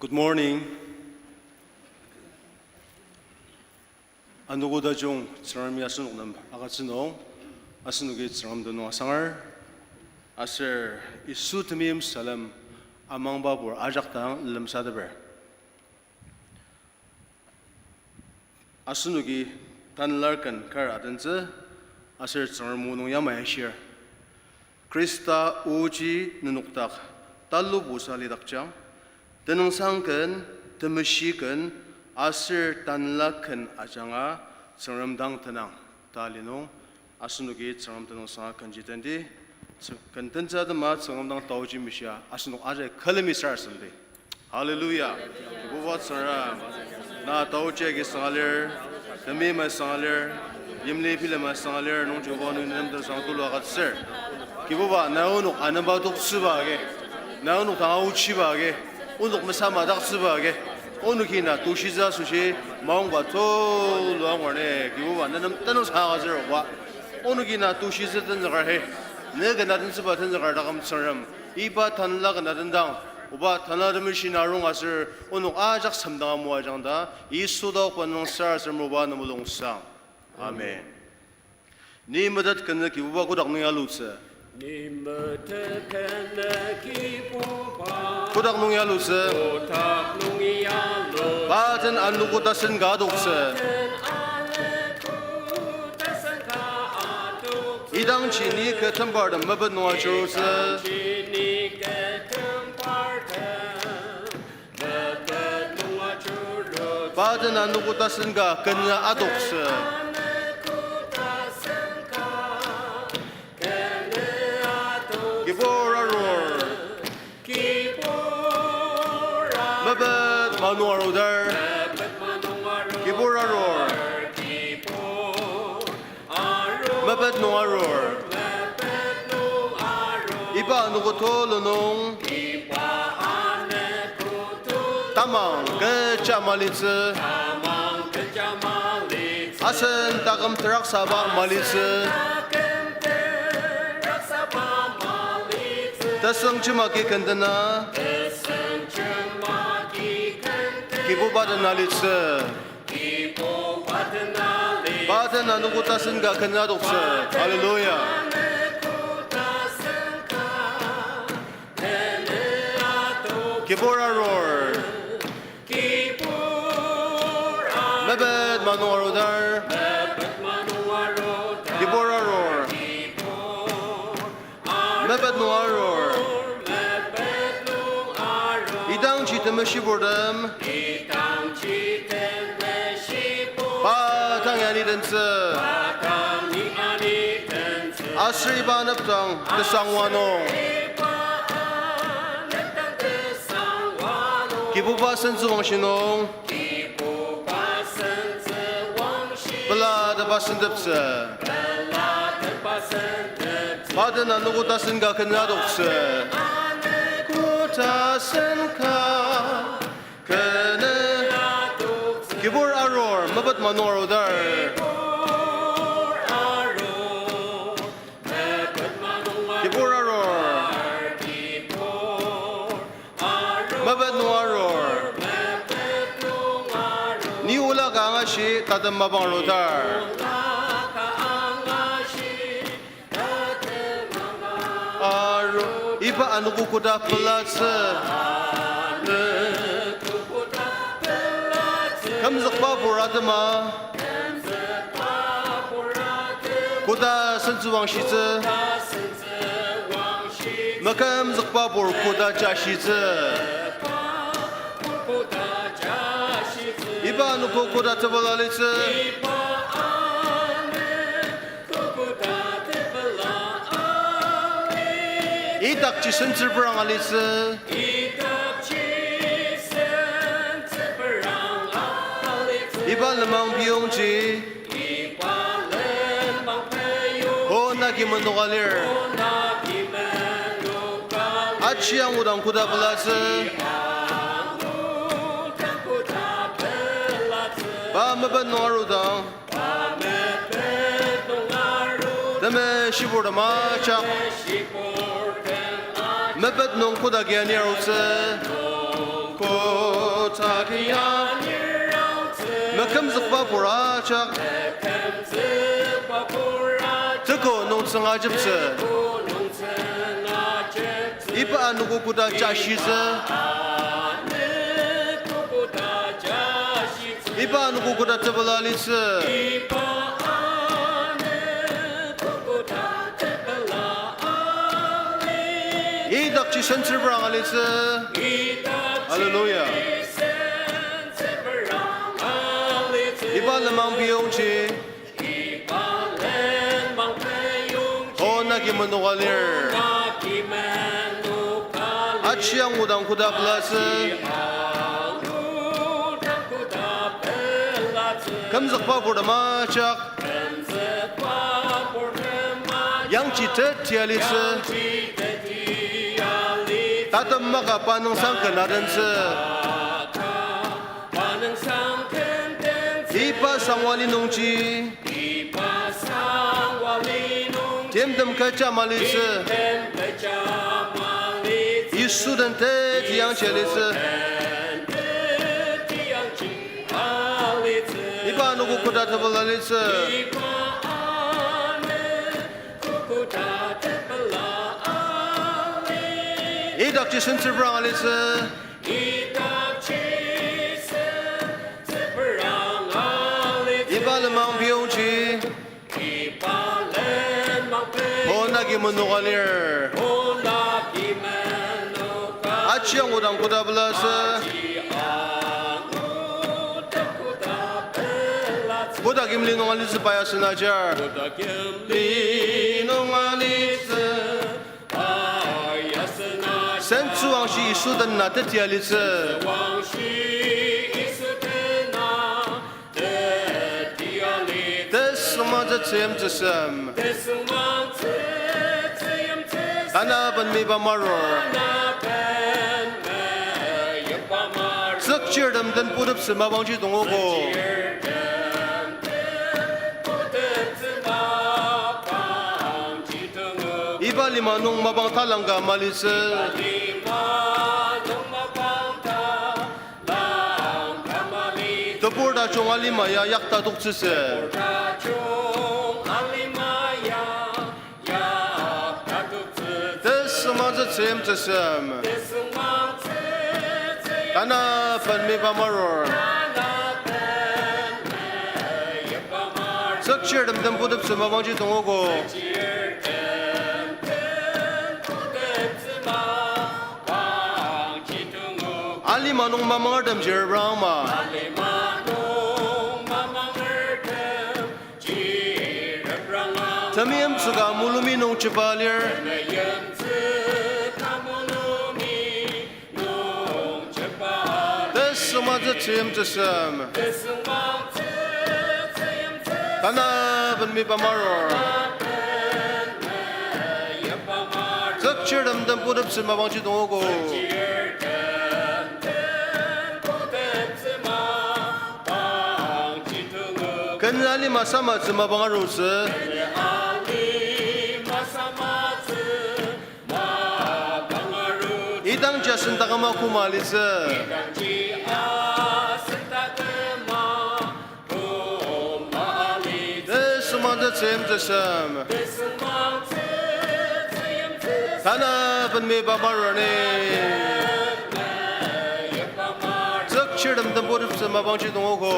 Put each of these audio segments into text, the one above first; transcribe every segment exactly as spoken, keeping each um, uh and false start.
Good morning. Anogo tajung Tsüngremi asenok nem agütsü nung, asenoki Tsüngrem tenüng asangar, aser Yisu temeim salem amangbapur ajak dang lemsateper. Asenoki tanela ken kar adentsü, aser Tsüngrem o nung yamai ashir. Khrista oji nenok dak talubusa lidakjang, tenüngsang ken, temeshi ken, aser tanela ken ajanga Tsüngrem dang tenang ta li nung, asenoki Tsüngrem tenüngsanga kenji tendi, ken tentsü atema Tsüngrem dang taoji mishia asenok ajai külemi sarasademdi. Hallelujah. Kibuba Tsüngrem, na taoji agi sanga lir, temimai sanga lir, yimli bilema sanga lir, nungji oba nung nem tesang tulu agütsür. Kibuba, na onok anemba toktsüba agi, na onok dang aochiba agi, onok mesama daktsüba agi, onoki na tushitsü asoshi maongba tulu angur ni, Kibuba, na nem tenüngsang agütsür oba. Onoki na tushitsü tenzüker he, ne ken adentsüba tenzüker taküm Tsüngrem, iba tanela ken adendang, oba tanela temeshi na arung aser onok ajak semdanga moajang ta, Yisu taoba nung sarasadem oba na mulungsang. Amen. Ni metet kenü Kibuba kotak nung yalutsü. Ni metet kenü Kibuba kotak nung yalutsü. Kotak nung yalu. Pa den anogo tasen ka adoktsü. Pa den anogo tasen ka adoktsü. Idangji ni ketembartem mepet nung ajurutsü. Idangji ni ketembartem Pa den anogo tasen ka kenü adoktsü. Kibur arur. Mepet ma nung arudar. Kibur arur. Mepet nung arur. Iba anogo tulu nung tamang kecha malitsü. Asen taküm teraksaba malitsü. Tesüng chimaki kendena. Kibuba den alitsü. Pa den anogo tasen ka kenü adoktsü. Hallelujah. Kibur arur. Mepet ma nung arudar. Kibur arur. Mepet nung arur. Idangji temeshiburtem pa dang ya ni tentsü. Aser iba anepdang tesangwa nung, Kibuba sentsü wangshi nung pelatepba senteptsü. Pa den anogo tasen ka kenü adoktsü. Kotasen ka kenü. Kibur arur, mepet ma nung arudar. Kibur arur. Mepet nung arur. Ni ola ka angashi tatem mapang arudar. Arur, iba anogo koda pelatsü. Kümzükba pur atema koda sentsü wangshitsü. Mekümzükba pur koda jashitsü. Iba anogo koda tepela litsü. Idakji sentsü perang alitsü. Iba lenmang piyongji, o nagi mendok alir. Aji angudang koda pelatsü. Pa mepet nung arudang, temeshiburtem ajak mepet nung koda agi ani arutsü. Kotakia mekümzükba pur ajak, teko nung tsüngajeptsü. Iba anogo koda jashitsü. Iba anogo koda tepela litsü. Idakji sentsüprang alitsü. Hallelujah. Iba lenmang piyongji, o nagi menoka lir. Aji angudang koda pelatsü. Kümzükba purtem ajak, yangji teti alitsü. Tatem maka pa nüngsang ken adentsü. Iba sangwali nungji, timtem kecha malitsü. Yisu den teti yangji alitsü. Iba anogo koda tepela litsü. Idakji sentsüprang alitsü. Iba lenmang piyongji, o nagi menoka lir. Aji angudang koda pelatsü. Koda kimli nung alitsü pa ya sen ajar. Li nung alitsü. Sentsüwangshi Yisu den na teti alitsü. Tesüngmangtsü tzüyimtsüsem. Tanaben miba marur. Tsükchirtem den puteptsü mapangji tongogo. Iba lima nung mapang talangka malitsü. Tebur tajung alima ya yakta toktsütsü. Tesüngmangtsü tzüyimtsüsem. Tanaben miba marur. Tsükchirtem den puteptsü mapangji tongogo. Alima nung mamangertem chirprangma. Temeim tsüka mulumi nung chepa lir. Tesüngmangtsü tzüyimtsüsem. Tanaben miba marur. Tsükchirtem den puteptsü mapangji tongogo. Ken alima samatsü mapang arutsü. Idangji asen taküm akuma alitsü. Tesüngmangtsü tzüyimtsüsem. Tanaben miba marur ni. Tsükchirtem den puteptsü mapangji tongogo.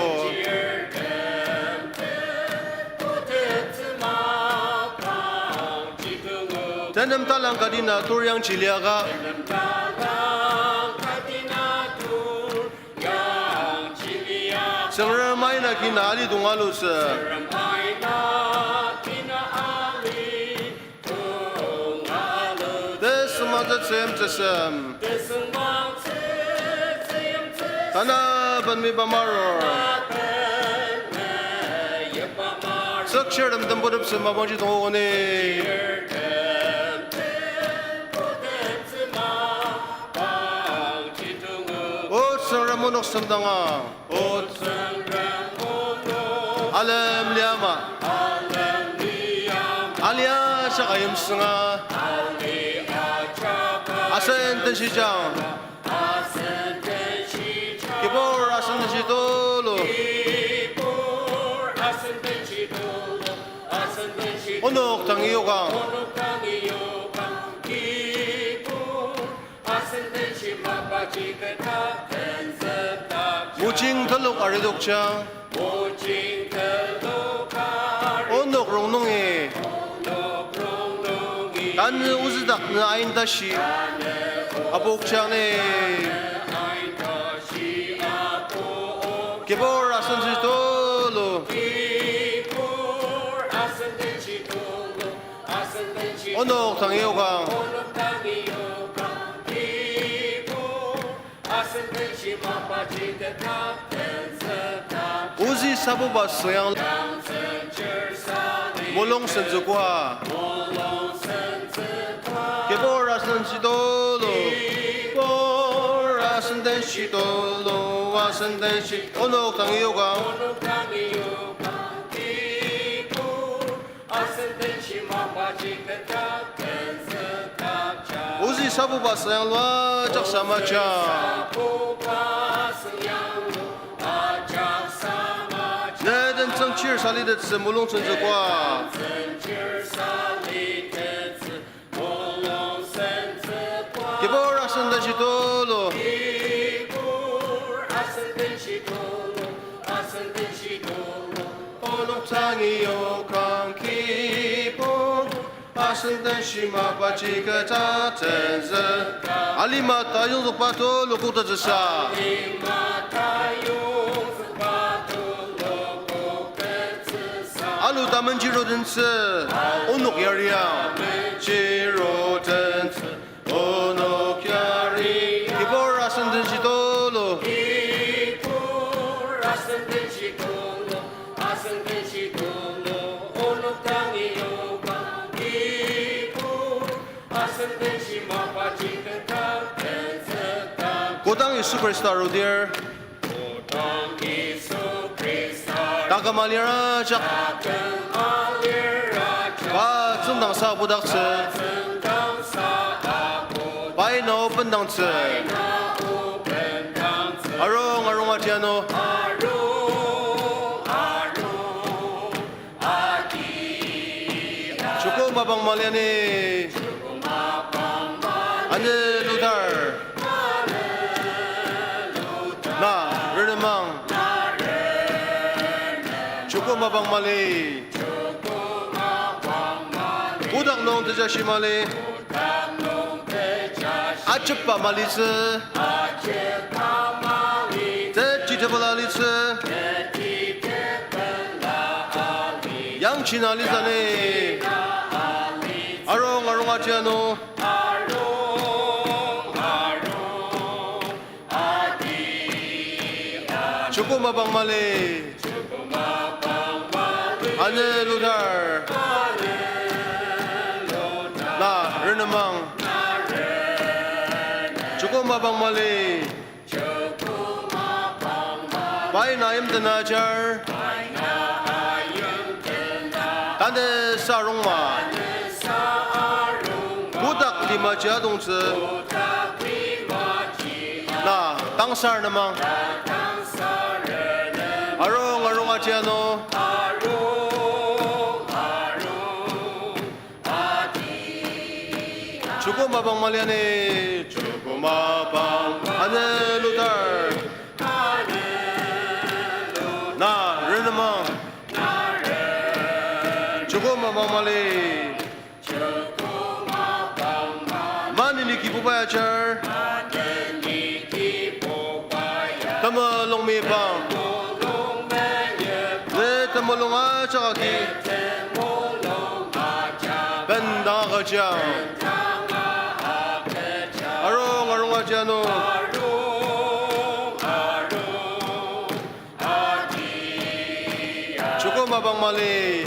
Tenem talang kati na tur yangji liaka. Tsüngrem aina kina alidong alutsü. Tesüngmangtsü tzüyimtsüsem. Tanaben miba marur. Tsükchirtem den puteptsü mapangji tongogo ni. O Tsüngrem, onok semdanga. O Tsüngrem, alem liama. Alia shaka yimsünga. Asen tenshijang. Onok tangi yokang. Mojing telok aridokja. Onok rongnungi tanü ozüdak nü ain tashi apokjang ni. Kibur asenji tulu. Onok tangi yokang. Ozü sabuba süyang mulung senzükwa. Kibur asenji tulu. Kibur asenji tulu, asenji onok tangi yokang. Ozü sabuba süyanglu ajak samaja. Ne den tsüngchir salitettsü mulung tsüngtsükwa. Kibur asen den shitulu. Onok tangi yokang kibur. Asen den shima paji keta tenzü. Alima tayongzükba tulu koktettsüsa. Alu tamenji rodentsü. Onok yaria. Ji rodentsü. Onok yari. Kibur asen den shitulu. Kodang Yisu Khrista arudir. Taküm alir ajak. Pa tsüngdangsa budaktsü. Pai nao bendangtsü. Arung arung atiano. Chuku mapang maliani. Ane ludar. Na, renemang. Chuku mapang mali. Kodak nung tejashi mali. Ajepa malitsü. Teji tebela litsü. Yangji na litsü ni. Arung arung atiano. Chuku mapang mali. Ane ludar. Na, renemang. Chuku mapang mali. Pai na yimten ajar. Tanü sarungma. Kodak lima jadongtsü. Na, tangsar nemang. Arung arung atiano. Chuku mapang maliani. Chuku mapang. Ane ludar. Na, renemang. Chuku mapang mali. Maneni kibuba ajar. Temulung mepang. Ne temulung ajak agi. Bendang agüjang. Arung arung atiano. Chuku mapang mali.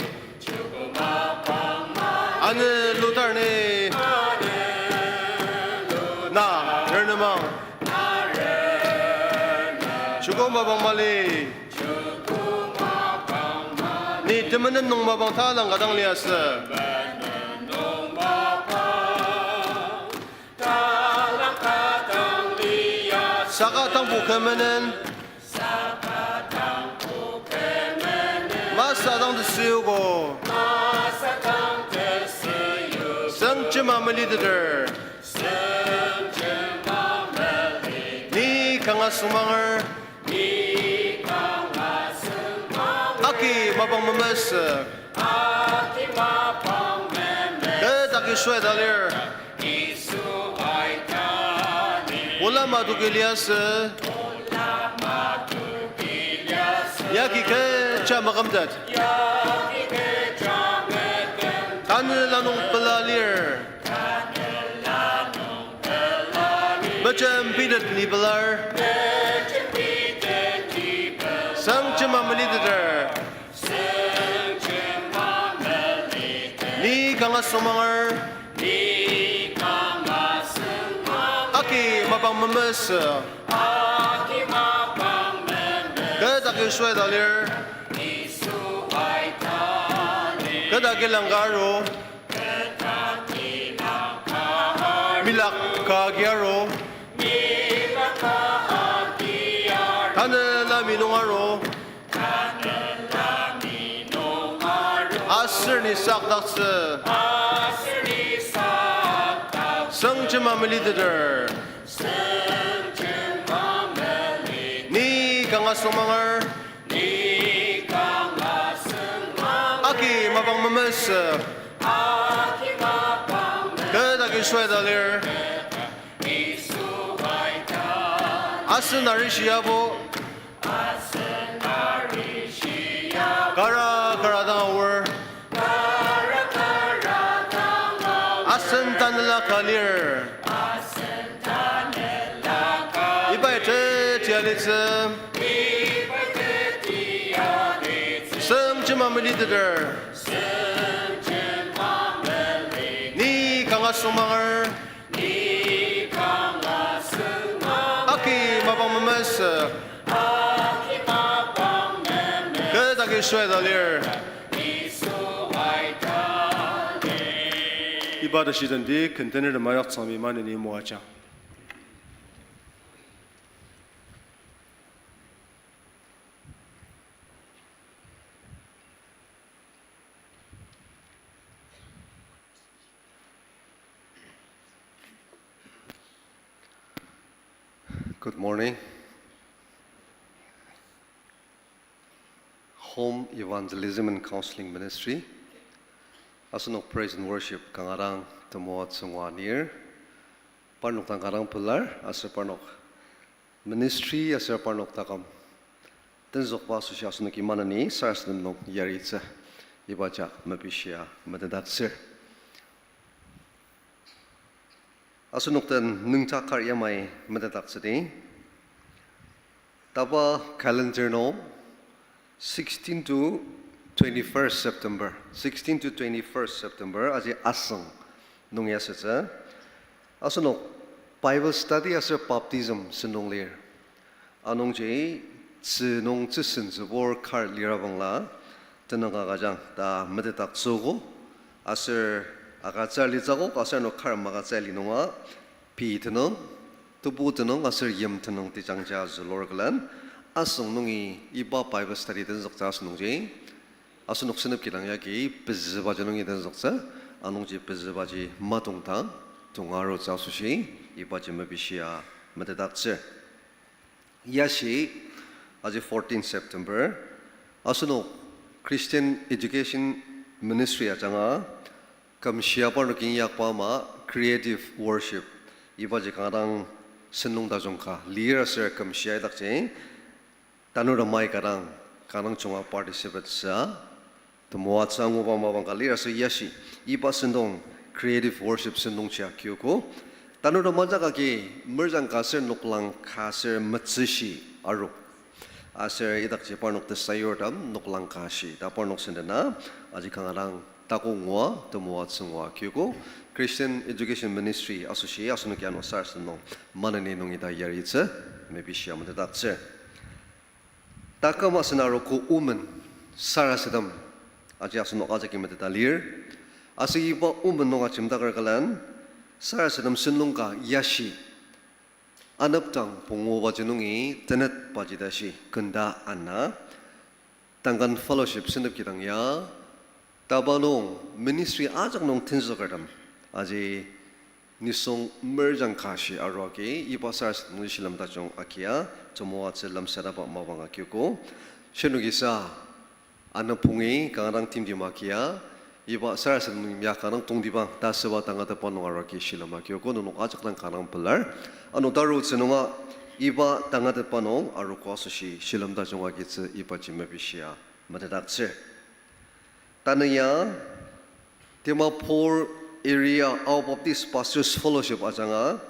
Ane ludar ni. Na, renemang. Chuku mapang mali. Ni temenen nung mapang talang ka dang liasü. Saka tangbo kü menen. Meliteter. Ni kanga süngmanger. Aki mapang memesü. Kü daki shua ta lir. Ola madoki liasü. Yagi kecha makümtet. Tanela nung pela lir. Mejem bitet ni pelar. Süngjema meliteter. Ni kanga süngmanger. Aki mapang memesü. Kü daki shua ta lir. Kü daki langka aru. Milak ka agi aru. Tanela mi nung aru. Aser ni sakdaktsü. Süngjema meliteter. Ni kanga süngmanger. Aki mapang memesü. Kü daki shua ta lir. Asen arishi yabo. Kara kara dang aor. Asen tanela ka lir. Ibai teti alitsü. Süngjema meliteter. Ni kanga süngmanger. Aki mapang memesü. Kü daki shua ta lir. Iba ta shidandi container ta mayak tsangmi maneni moaja. Good morning. Home Evangelism and Counseling Ministry. Asenok praise and worship kanga dang temoatsü ngua anir. Parnok dang kanga dang pelar, aser parnok ministry aser parnok taküm tenzükba asoshi asenoki maneni sarasadem nung yaritsü iba jak mepishia metetdaktsür. Asenok den nüngdak kar yamai metetdaktsüdi. Taba calendar nung sixteen to twenty-first September, sixteen to twenty-first September, aji asüng nung yasütsü. Asenok Bible study aser baptism sentong lir. Anungji tzü nung tzüsen tsübur kar lirabangla tenüng agüjang ta metetdaktsüogo, aser agütsür litsüogo, aser ano kar magütsür li nunga pei tenüng, tebu tenüng aser yim tenüng tejangja zülur külen, asüng nungi iba Bible study tenzüktsü asünungji, asenok senep kidang yagi pezübaji nungi tenzüktsü, anungji pezübaji matongtang, tongarutsü asoshi, ibaji mepishia metetdaktsür. Yashi, aji fourteen September, asenok Christian Education Ministry ajanga, kümshia parnok inyakba ama creative worship, ibaji kanga dang sentong tajung ka lir aser kümshia idakji, tanurtem ai kanga dang, kanga dang junga participate sa, temoatsü anguba mapang ka lir aser yashi, iba sentong creative worship sentongji akiogo. Tanurtem ajak agi merjang ka aser noklang ka aser metsüshi arok. Aser idakji parnok tesayurtem noklang ka shi ta parnok sendena, aji kanga dang takok ngua, temoatsü ngua akiogo. Christian Education Ministry asoshi asenoki ano sarasadem nung maneni nungi ta yaritsü, mepishia metetdaktsür. Taküm asen arogo omen sarasadem, aji asenok ajaki meteta lir. Aser iba omen nung ajemdaker külen, sarasadem sentong ka yashi, anepdang pungubaji nungi tenetbaji tashi kenda ana, Duncan Fellowship senep kidang ya, taba nung ministry ajak nung tenzükertem, aji Nisung merjang ka shi aruaki, iba sarasadem nung shilem tajung agia, temoatsü lemsatepba mapang agiogo. Shinokisa, anapungi kanga dang timtim agia, iba sarasadem nung ya kanga dang tongtibang ta süba tangatetba nung aruaki shilem agiogo, nenok ajak dang kanga dang pelar. Ano tarutsü nunga, iba tangatetba nung arogo asoshi shilem tajung agitsü ibaji mepishia metetdaktsür. Tanü ya, Dimapur Area Ao Baptist Pastors Fellowship ajanga,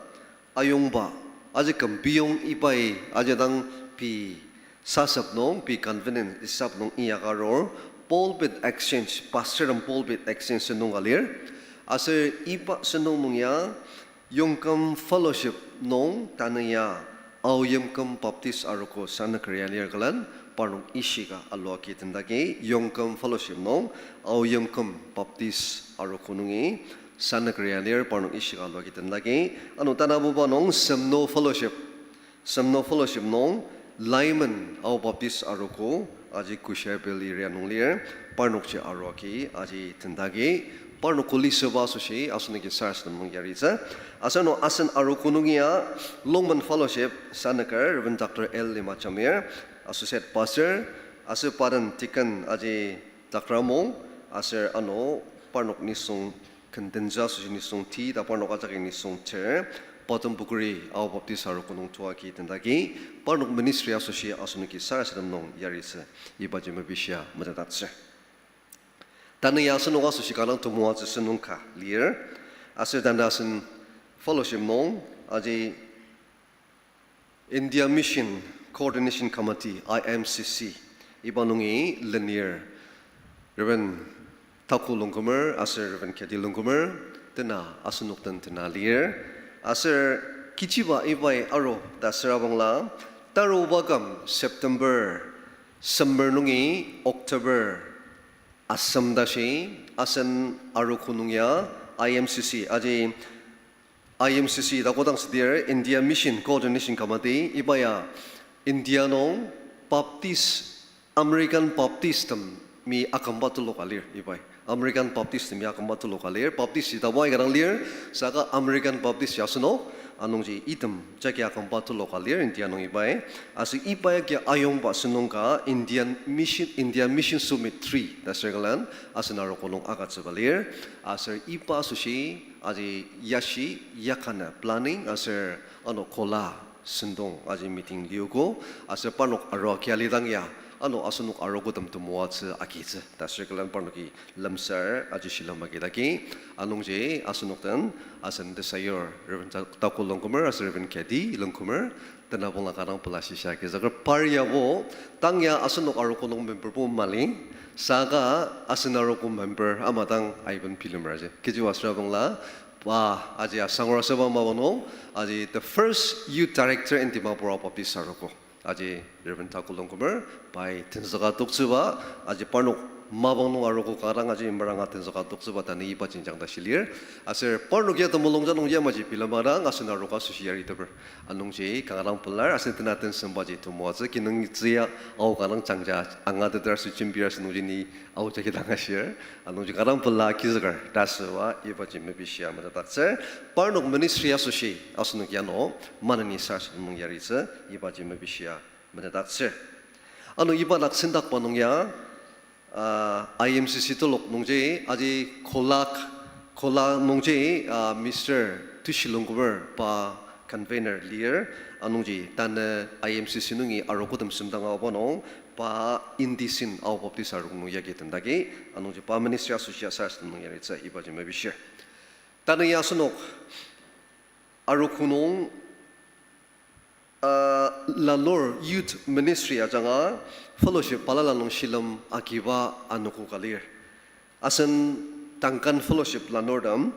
ayongba, aji küm biyong ibai, aji dang pei sasep nung, pei convenient isap nung inyaka arur, pulpit exchange, pastor tem pulpit exchange sentong ka lir. Aser iba sentong nung ya, Yongküm Fellowship nung tanü ya Aoyimküm Baptist Arogo sanüker ya lir külen parnok ishika aluaki tendagi Yongküm Fellowship nung Aoyimküm Baptist Arogo nungi sanüker ya lir parnok ishika aluaki tendagi ano tanabuba nung Semno Fellowship Semno Fellowship nung Lyman Ao Baptist Arogo aji Kusha Valley area nung lir parnokji aruaki aji tendagi parnok kuli süba asoshi asenoki sarasadem nung yaritsü. Aser ano asen arogo nungi ya Longmen Fellowship sanüker Reverend Doctor L Lima Jamir, Associate Pastor, aser pa den Deacon aji Takramong, aser ano parnok nisung kendentsü asoshi nisung ti ta parnok ajaki nisung ter, Bottom Bukuri Ao Baptist Arogo nung tuaki tendagi, parnok ministry asoshi asenoki sarasadem nung yaritsü, ibaji mepishia metetdaktsür. Tanü ya asenok asoshi kanga dang temoatsü sentong ka lir, aser tanü asen fellowship nung, aji India Mission Coordination Committee, I M C C, iba nungi lenir Reverend Taku Longkumer aser Reverend Kedi Longkumer, tena asenok den tena lir. Aser kechiba ibai aru ta süra bangla, taruba küm September, September nungi October asem tashi, asen arogo nung ya I M C C, aji I M C C ta kodang südir India Mission Coordination Committee, iba ya India nung Baptist, American Baptist temi akümba tulu ka lir, ibai. American Baptist temi akümba tulu ka lir, Baptist ji tabai ka dang lir, saka American Baptist ji asenok, anungji item jagi akümba tulu ka lir, India nung ibai. Aser iba ya ki ayongba sentong ka Indian Mission, India Mission Summit three ta circle an asen arogo nung agütsüba lir. Aser iba asoshi aji yashi yakana planning aser ano kola sentong aji meeting liogo, aser parnok aruaki alidang ya, ano asenok arogotem temoatsü agitsü ta circle an parnoki lemsar aji shilem agidagi, anungji asenok den, asen tesayur Reverend Ta-, Taku Longkumer aser Reverend Kedi Longkumer, tenabangla kanga dang pela shisa agizüker par yabo, tang ya asenok arogo nung memberbo mali, saka asen arogo member ama dang aiben bilemer aji. Kechiba süra bangla, pa, aji asangura süba mapang nung, aji the first youth director in Dimapur Ao Baptist Arogo. Aji Reverend Taku Longkumer, pai tenzüka toktsüba, aji parnok mapang nung arogo kanga dang aji meranga tenzüka toktsüba tanü iba jenjang ta shilir. Aser parnok ya temulungjang nung yamaji bilema dang asen arogo asoshi yariteper. Anungji kanga dang pelar asen tena tensembaji temoatsü kinungtsü ya ao kanga dang jangja angateter aser jembir aser nungji ni ao jagi dang ashir. Anungji kanga dang pela agizüker ta süba ibaji mepishia metetdaktsür. Parnok ministry asoshi asenok ya ano maneni sarasadem nung yaritsü ibaji mepishia metetdaktsür. Ano iba dak sendakba nung ya, ah, I M C C telok nungji, aji kolak, kola nungji, ah, Mister Tushi Longkumer pa convener lir, anungji tanü I M C C nungi arogotem semdang aoba nung, pa Indisin Ao Baptist Arogo nung yagi tendagi, anungji pa ministry asoshi sarasadem nung yaritsü ibaji mepishir. Tanü ya asenok arogo nung, ah, lanur youth ministry ajanga fellowship balala nung shilem agiba anogo ka lir. Asen Duncan fellowship lanurtem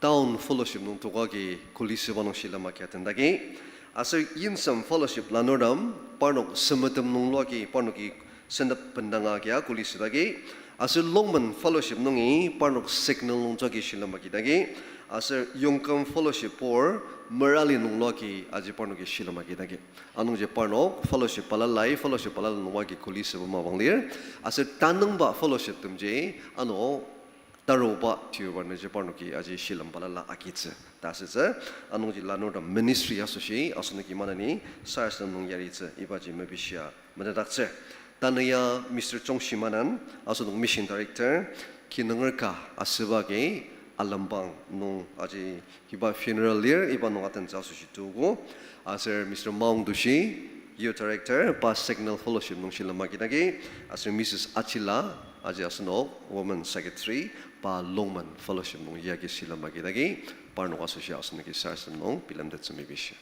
town fellowship nung toka agi kuli süba nung shilem agia tendagi. Aser Yinsem fellowship lanurtem parnok semetem nung lua agi parnoki sentep bendanga agia kuli südagi. Aser Longmen fellowship nungi parnok signal nung jagi shilem agidagi. Aser Yongküm fellowship pur merali nung lua agi aji parnoki shilem agidagi. Anungji parnok fellowship balalai, fellowship balala nung agi kuli süba mapang lir. Aser tanüngba fellowship temji ano taruba tiuba nüji parnoki aji shilem balala agitsü ta asütsü. Anungji lanurtem ministry asoshi asenoki maneni sarasadem nung yaritsü ibaji mepishia metetdaktsür. Tanü ya Mister Chongshi Manan, asenok mission director, kinunger ka asüba agi alembang nung aji iba funeral lir, iba nung atentsü asoshi tuogo. Aser Mister Maong Tushi, youth director, pa Signal Fellowship nung shilem agidagi. Aser Missus Achila, aji asenok women secretary, pa Longmen Fellowship nung yagi shilem agidagi. Parnok asoshi asenoki sarasadem nung bilemtettsü mepishi.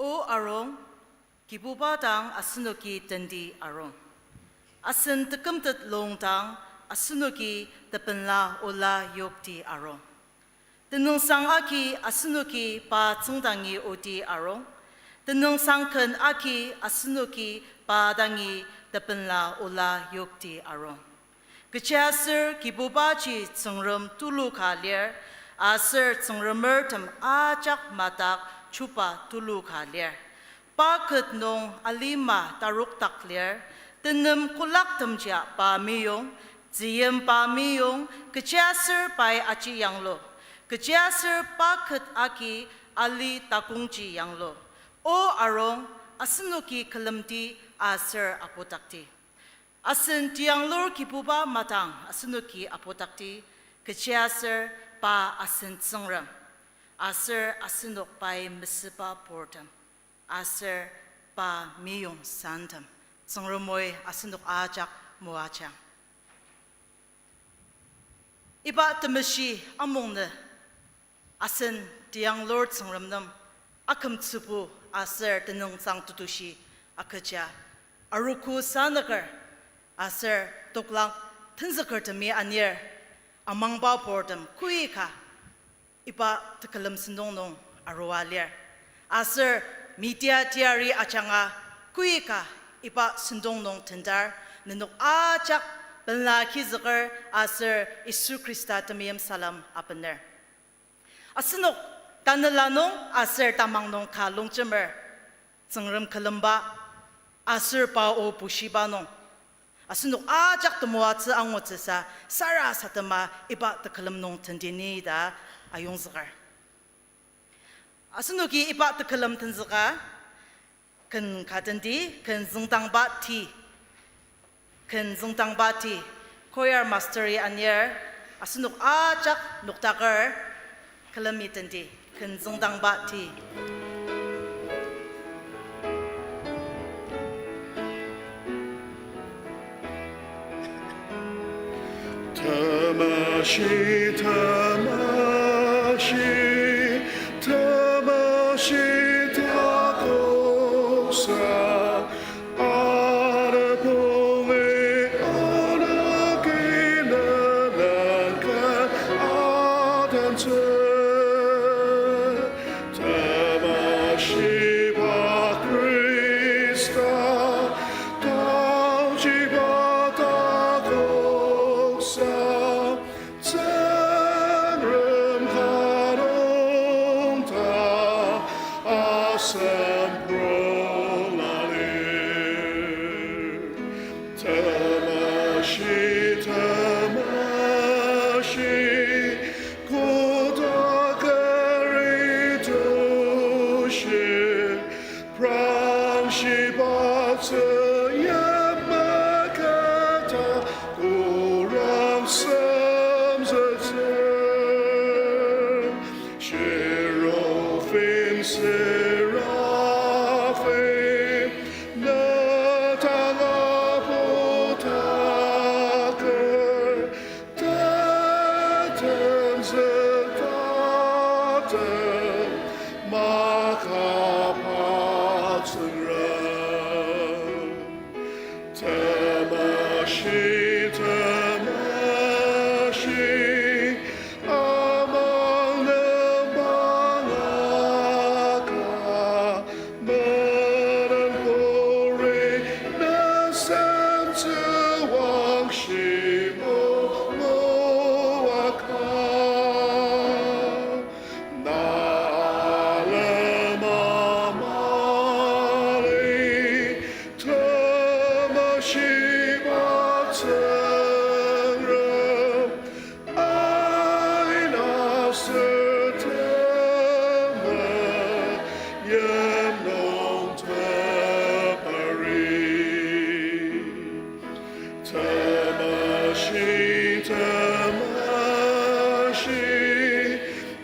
O arung, Kibuba dang asenoki tendi arung. Asen tekümtet lung dang asenoki tepenla ola yokti arung. Tenüngsang agi asenoki pa tsüngdangi oti arung. Tenüngsang ken agi asenoki pa dangi tepenla ola yokti arung. Kechiaser Kibubaji Tsüngrem tulu ka lir, aser tsüngremertem ajak madak chuba tulu ka lir. Pa ket nung alima tarokdak lir, tenem kolaktemjia pa meyong, tzüyim pa meyong, kechiaser pai aji yanglu, kechiaser pa ket agi ali takongji yanglu. O arung, asenoki külemdi aser apudakdi. Asen tiyanglur Kibuba madang asenoki apudakdi, kechiaser pa asen Tsüngrem, aser asenok pai mesüba purtem, aser pa meyong santem. Tsüngremi asenok ajak moajang. Iba temeshi amungnü asen tiyanglur Tsüngrem nem akümtsübu aser tenüngsang tetushi agüja, arogo sanüker aser toklang tenzükertemi anir, amangba purtem koika iba tekülem sentong nung arua lir. Aser media teyari ajanga koika iba sentong nung tendar, nenok ajak benla kizüker aser Yisu Khrista temeim salem abener. Asenok tanela nung aser tamang nung ka longjemer Tsüngrem külemba aser pa o bushiba nung, asenok ajak temoatsü angutsüsa sarasadema iba tekülem nung tendini ta ayongzüker. Asenoki iba tekülem tenzüka, ken ka tendi, ken züngdangba ti. Ken züngdangba ti, choir master-i anir, asenok ajak nokdaker külemi tendi, ken züngdangba ti. Tamashi, tamashi, tamashi takoksa, ara poli ona kina lanka adantsü. Tamashiba Khrista, taochiba takoksa, Tsüngrem ka nung ta asem prongla lir. Tamashi, tamashi, kotakeri tushi, prangshiba tsüyim maketa kurang semzetsü. Cherubim, seraphim, ne dang apu taker, tatem züngtatem makaba Tsüngrem. Tamashi, tamashi, amang ne mangaka, menen kori ne sentsü wangshi moaka.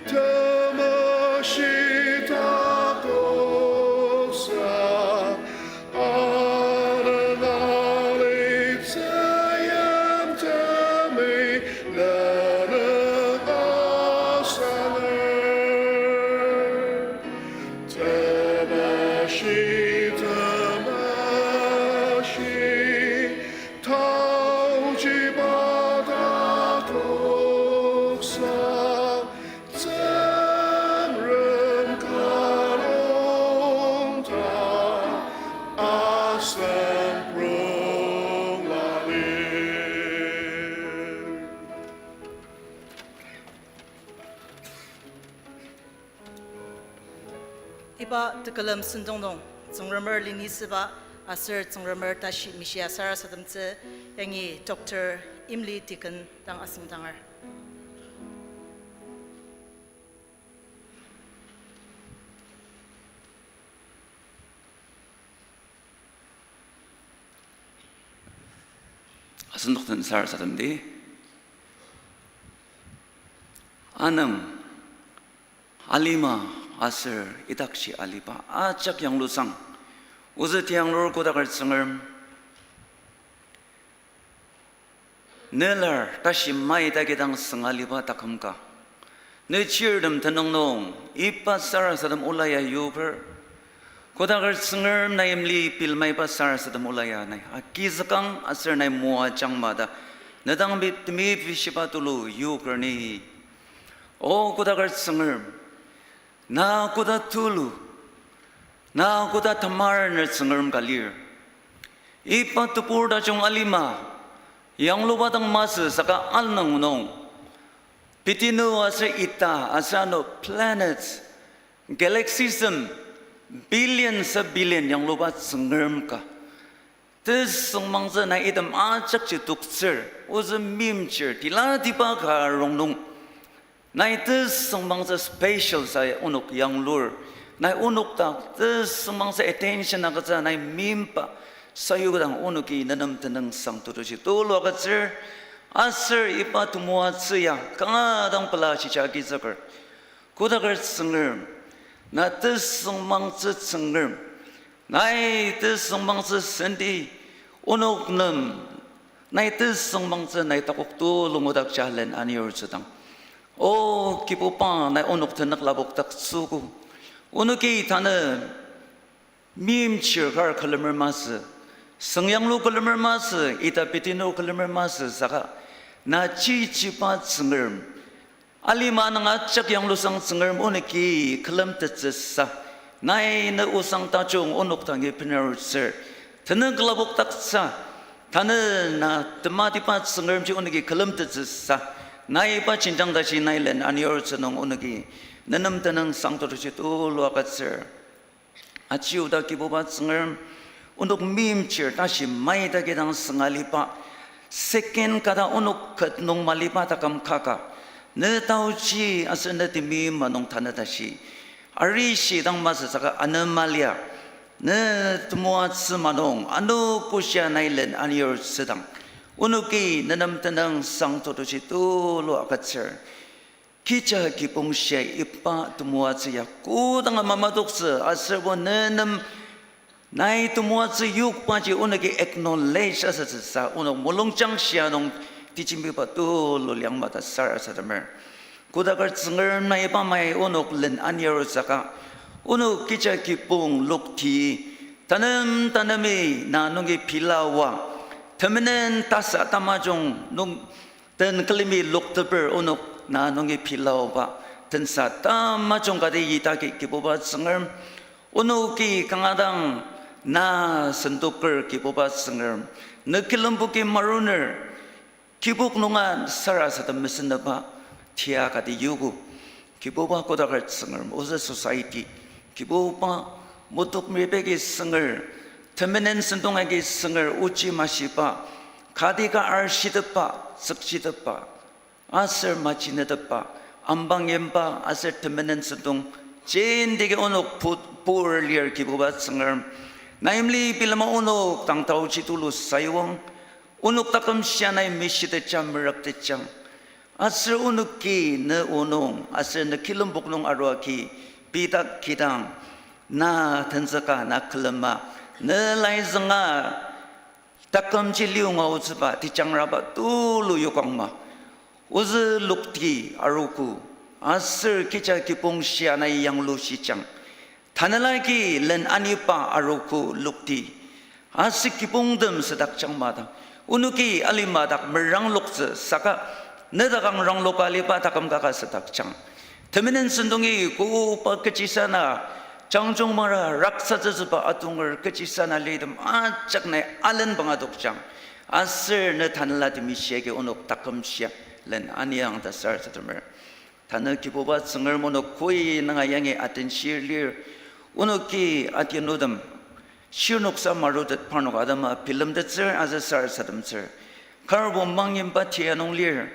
Tamashi takosa, anangali tsayam temi nana asanger. Tamashi, tamashi, taoji bata koksa, Tsüngrem kalong ta asen prongla lir. Iba tekülem sentong nung, Tsüngremer lenisüba aser Tsüngremer tashi mishia sarasademtsü yangi Doctor Imli Deacon dang asüngdanger. Asenok den sarasademdi. Anüng, alima aser idakji aliba ajak yanglusang, ozü tiyanglur kodaker Tsüngrem, ne lar tashi mai takidang sünga aliba taküm ka, ne chirtem tenüng nung iba sarasadem ola ya yoker, kodaker Tsüngrem nai imli bilema iba sarasadem ola ya nai agizükang aser nai moajangma ta ne dang bi temeim shiba tulu yoker ni. O kodaker Tsüngrem, na koda tulu, na koda tamarener Tsüngrem ka lir. Iba tebur tajung alima, yangluba dang masü saka anüng nung, pitinu aser ita aser ano planets, galaxiesem, billion sa billion yangluba Tsüngrem ka. Tesüngmangtsü nai item ajakji toktsür, ozü meimchir, tila tiba ka rongnung. Nai tesüngmangtsü special sa onok yanglur. Nai onok dak tesüngmangtsü attention agütsü nai meimba sayudang onoki nenem tenüngsang tetuji tulu agütsür. Aser iba temoatsü ya kanga dang pela shija agizüker. Kodaker Tsüngrem, na tesüngmangtsü Tsüngrem, nai tesüngmangtsü senti, onok nem, nai tesüngmangtsü nai takok tulu ngudakja len anir tsüdang, O Kibuba, nai onok tenük lapokdaktsüogo. Onoki tanü meimchir kar külemer masü, süngyanglu külemer masü, ita pitinu külemer masü saka, na chichiba Tsüngrem, alima nung ajak yanglusang Tsüngrem onoki külemtettsüsa, nai ne osang tajung onok dangi benarutsür, tenük lapokdaktsü, tanü na tematiba Tsüngremji onoki külemtettsüsa, nai iba jenjang tashi nai len anir tsü nung onoki nenem tenüngsang tetuji tulu agütsür. Aji oda Kibuba Tsüngrem, onok meimchir tashi mai takidang sünga aliba, second kata onok ket nung maliba taküm kaka, ne taoji aser ne temeim nung tanü tashi arishi dang masü saka anema lia, ne temoatsü ma nung ano koshia nai len anir tsüdang, onoki nenem tenüngsang tetuji tulu agütsür. Kija kibong shia iba temoatsü ya kodanga mamadoktsü aserbo nenem nai temoatsü yokbaji onoki acknowledge asütsüsa onok mulungjang shia nung tejembiba tulu liang mata sarasademer. Kodaker Tsüngrem nai iba mai onok len anir saka, onok kija kibong lokti, tanem tanemi na nungi pilaoa, temenen tasa tamajung nung den külemi lokteper onok na nungi pilaoba, tensa tamajung kati yitagi Kibuba Tsüngrem, onoki kanga dang na sentoker Kibuba Tsüngrem, ne kilemboki maruner, kibok nunga sarasadem mesenaba tia kati yogo. Kibuba kodaker Tsüngrem, ozü society, Kibuba mutuk mepeki sünger, temenen sentong agi sünger, ochi mashiba, kati ka arshitepba, tsükchitepba, aser machinetepba, ambang yimba aser temenen sentong, jentigi onok pu-, pur lir Kibuba Tsüngrem, nai imli bilema onok dang taoji tulu sayuang, onok taküm shia nai mishitejang, merüktetjang. Aser onoki ne o nung, aser ne kilembok nung arua agi, pei dak kidang, na tenzüka, na külema, ne lai zünga, takümji liunga otsüba, tejangraba tulu yokangma. Ozü lokti arogo, aser kecha kibong shia nai yanglu shijang. Tanela agi len aniba arogo lokti. Aser kibongtem südakjang madang. Onoki alima dak merangloktsü saka ne dak angrangloka aliba taküm kaka südakjang. Temenen sentong-i koba kechisana, jangjung mara raksatsütsüba atonger kechisana litem ajak nai alenbang adokjang. Aser ne tanela temi shiagi onok taküm shia len aniang ta sarasademer. Tanü Kibuba Tsüngrem onok koi nunga yangi atenshir lir. Onoki adianutem shirnoksa marutet parnok atema bilemtettsür aser sarasademtsür. Karbo mangyimba tia nung lir.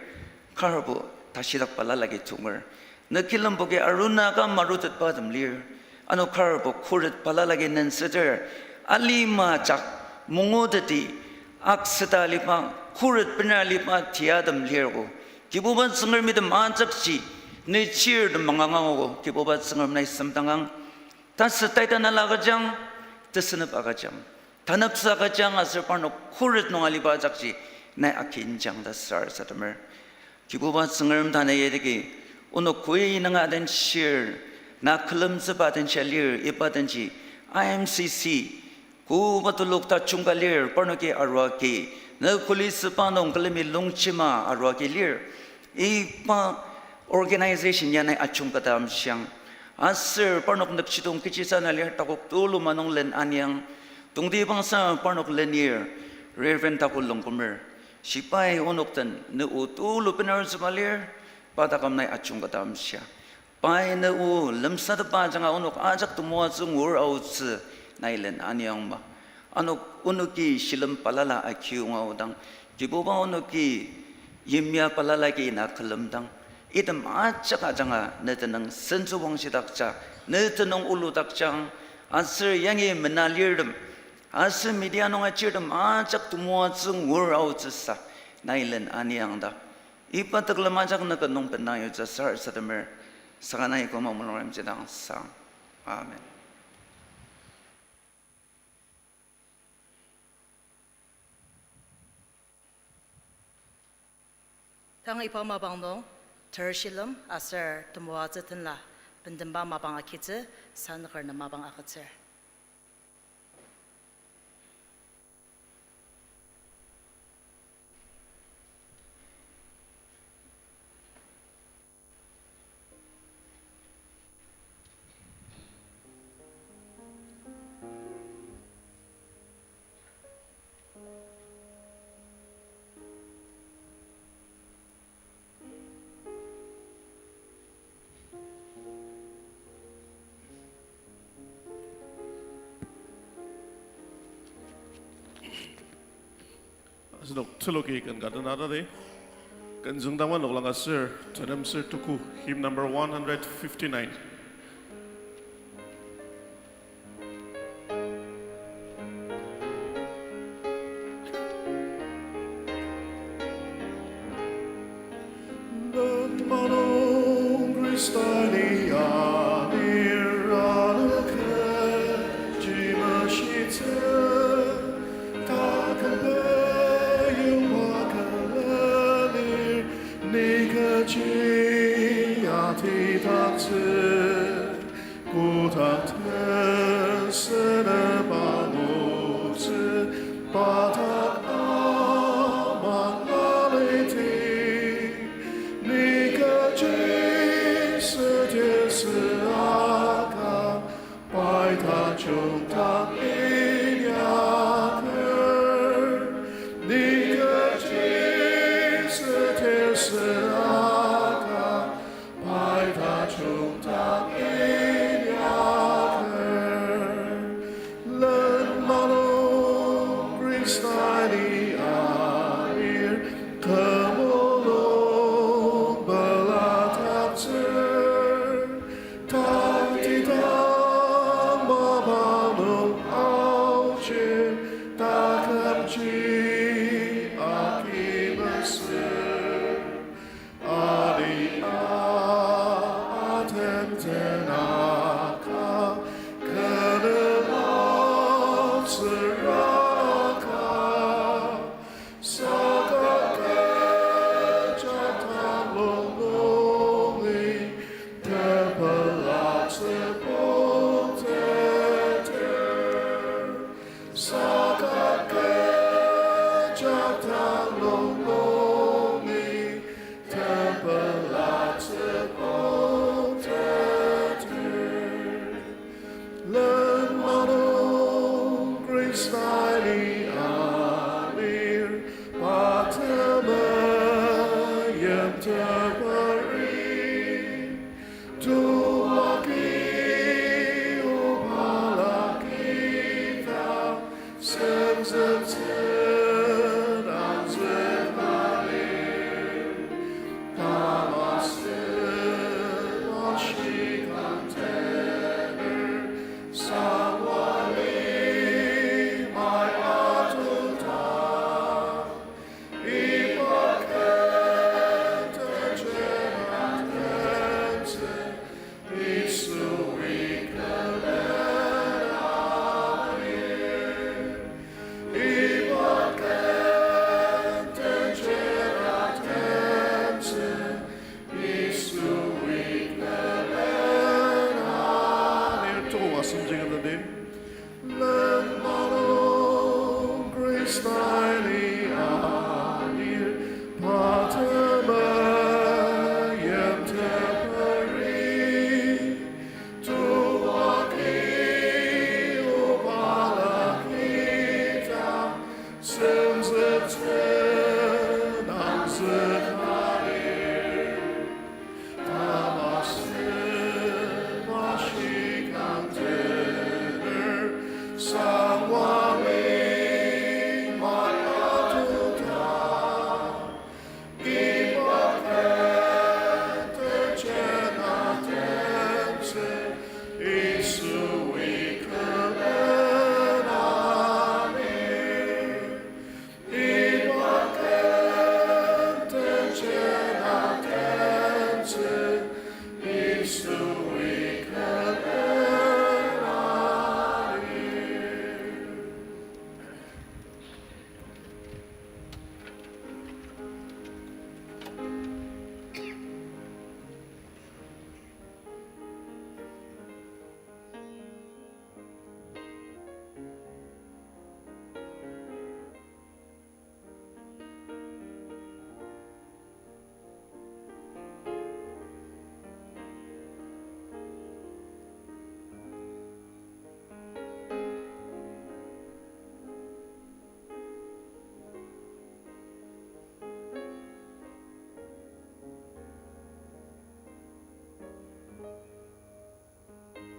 Karbo tashidak balala agi tonger. Ne kilemboki arunaka marutetbatem lir. Ano karbo khuret balala agi nensüter. Alima jak munguteti aksüta aliba, khuret bena aliba tiatem lirgo. Kibuba Tsüngrem item ajakji, ne chirtem mangangangogo, Kibuba Tsüngrem nai semdangang. Tasü taita nala agüjang, tesünep agüjang. Tanepsa agüjang aser parnok khuret nung aliba ajakji, nai akinjang ta sarasademer. Kibuba Tsüngrem tanü yadagi, onok koi nunga adenshir, na külemtsüba adenshia lir, iba denji, I M C C, koba telok tajungka lir, parnoki aruagi, ne kuli süba nung külemi longjema aruagi lir, iba organization ya nai ajungketa amshiang. Aser parnok nükjidong kechisana lir takok tulu manung len aniang. Tongtibangsa parnok lenir, Reverend Taku Longkumer. Shibai onok den ne o tulu benarutsüba lir, pa taküm nai ajungketa amshia. Pai ne o lemsatepba ajanga onok ajak temoatsü ngur aotsü nai len aniangma. Ano onoki shilem balala akiunga aodang, Kibuba onoki yimya balala agi na külemdang, item ajak ajanga ne tenüng sentsü wangshidakja, ne tenüng oludakjang, aser yangi mena lirtem, aser media nung achirtem ajak temoatsü ngur aotsüsa nai len aniang ta. Iba tekülem ajak nükü nung bendang yutsü sarasademer, saka nai koma mulungrem jidang sang. Amen. Tang iba mapang nung, ter shilem aser temoatsü tenla, bendemba mapang agitsü, sanüker nem mapang agütsür. Asenok teloki ken ka tenatadi. Ken züngdangma noklang aser, tenem ser tuku, hymn number one hundred fifty-nine. Manung Khrista lia lir anüke jimashitsü, taküm pei yongba külen lir, ni kechi atidaktsü. Kotak tesünep angutsü, pa dak amang aliti. Ni kechi sütisü aka, pai tajung dak inyaker. Ni kechi sütisü aka, pai tajung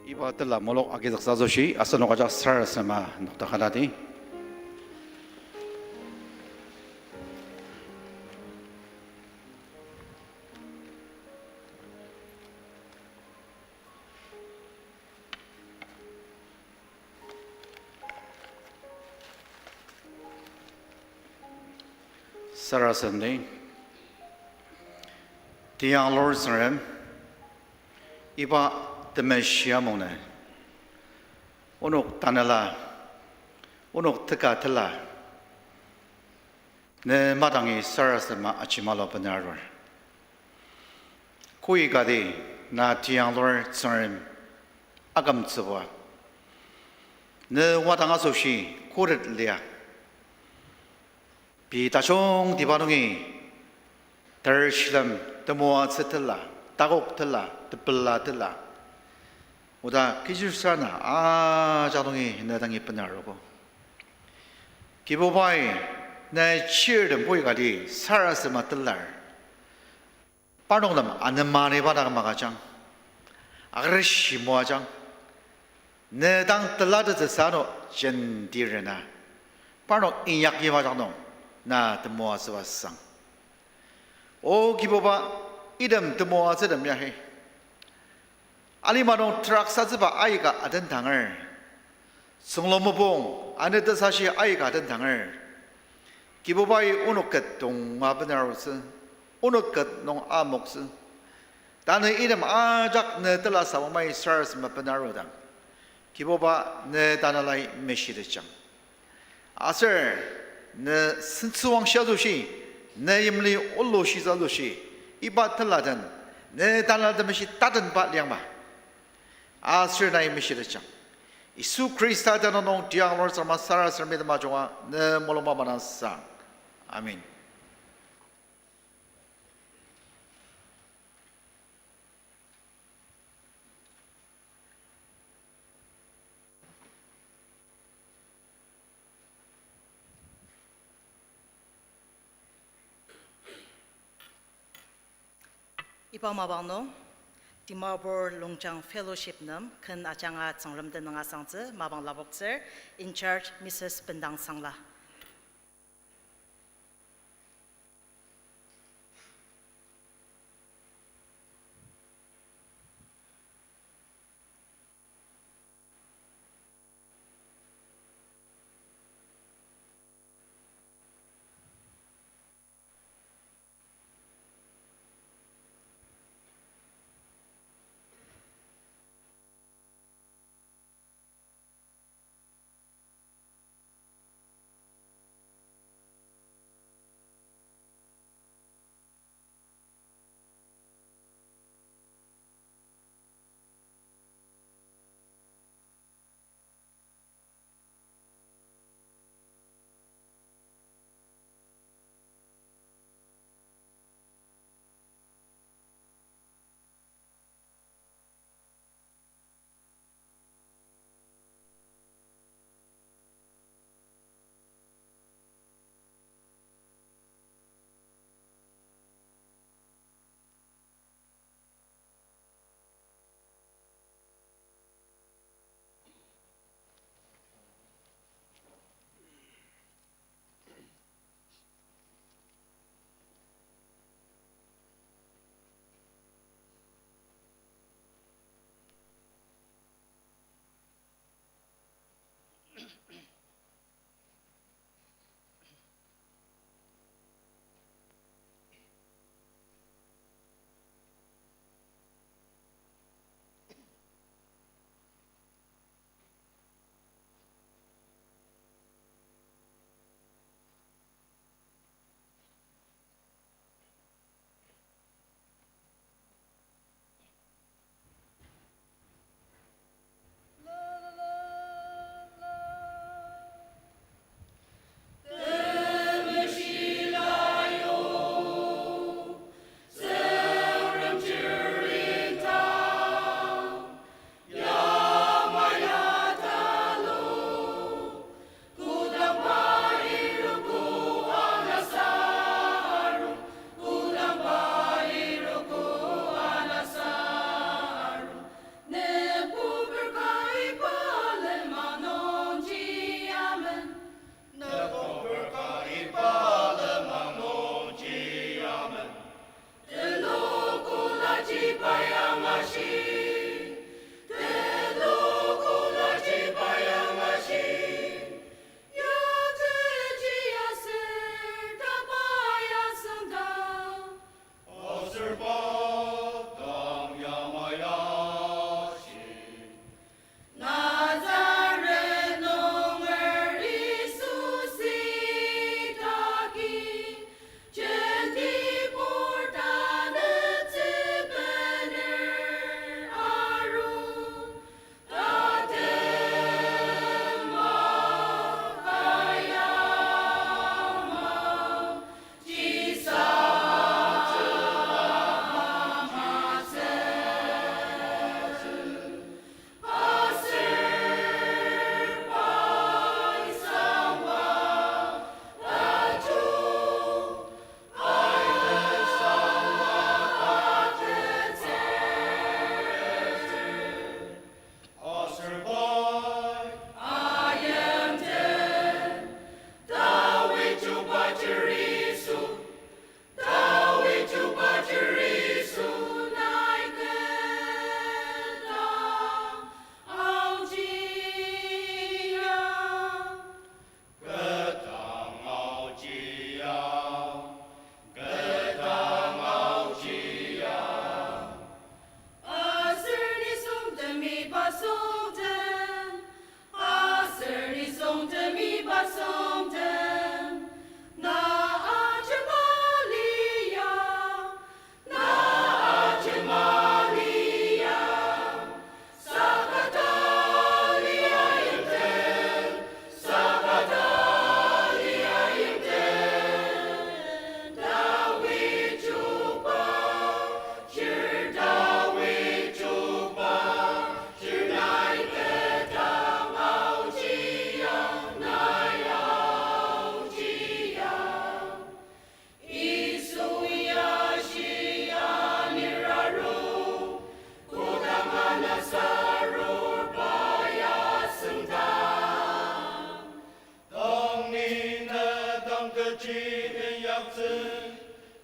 Iba tela mulok agizüksa asoshi asenok ajak sarasadema noktakadadi. Sarasademdi. Tiang Lord Tsüngrem, iba temeshi amungnü onok tanela, onok teka tela, ne madangi sarasadema ajimalo benarur. Koi kati na Tiang Lord Tsüngrem akümtsüba, ne wadang asoshi khuret lia, pei tajungtiba nungi ter shilem temoatsü tela, takok tela, tepela tela, oda kechisa na ajak nungi ne dangi benarogo. Kibubai, ne chirtem poi kati sarasadema telar, parnok nem anema ni pa dak magüjang, agütsüshi moajang, ne dang telatettsüsa ano jenti rena, parnok inyakyim ajak nung na temoatsüba sang. O Kibuba, item temoatsütem yahi alima nung teraksatsüba aika atendanger, tsünglong mopung anü tesashi aika atendanger, Kibubai onok ket tonga benarutsü, onok ket nung amoktsü. Tanü item ajak ne tela sabamai sarasadema benarudang, Kibuba, ne tanelai meshitetjang. Aser ne sentsüwangshi asoshi, ne yimli olushitsü asoshi, iba tela den ne Tanela Temeshi tatenba liangma, aser nai meshitetjang. Yisu Khrista tenüng nung Tiang Lord Tsüngrem sarasademdi temajunga ne mulungba manasa. Amen. Iba mapang nung, Dimapur Longjang Fellowship nem ken ajanga Tsüngrem tenüng asangtsü mapang lapoktsür, in charge Missus Bendang Sangla.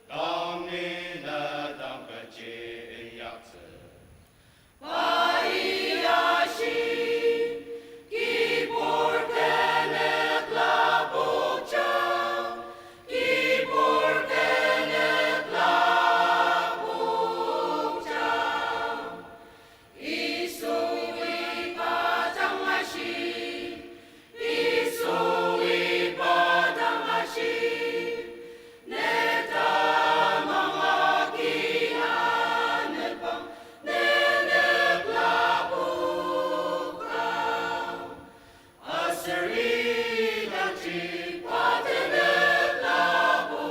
Tang ni ne dang kechi inyaktsü. Pa ya shi, kibur kenük lapokja, kibur kenük lapokja. Yisui pa dang ashi, Yisui pa dang ashi, ne tamang agi anepang, ne nük lapoka. Aser idangji pa tenük lapo.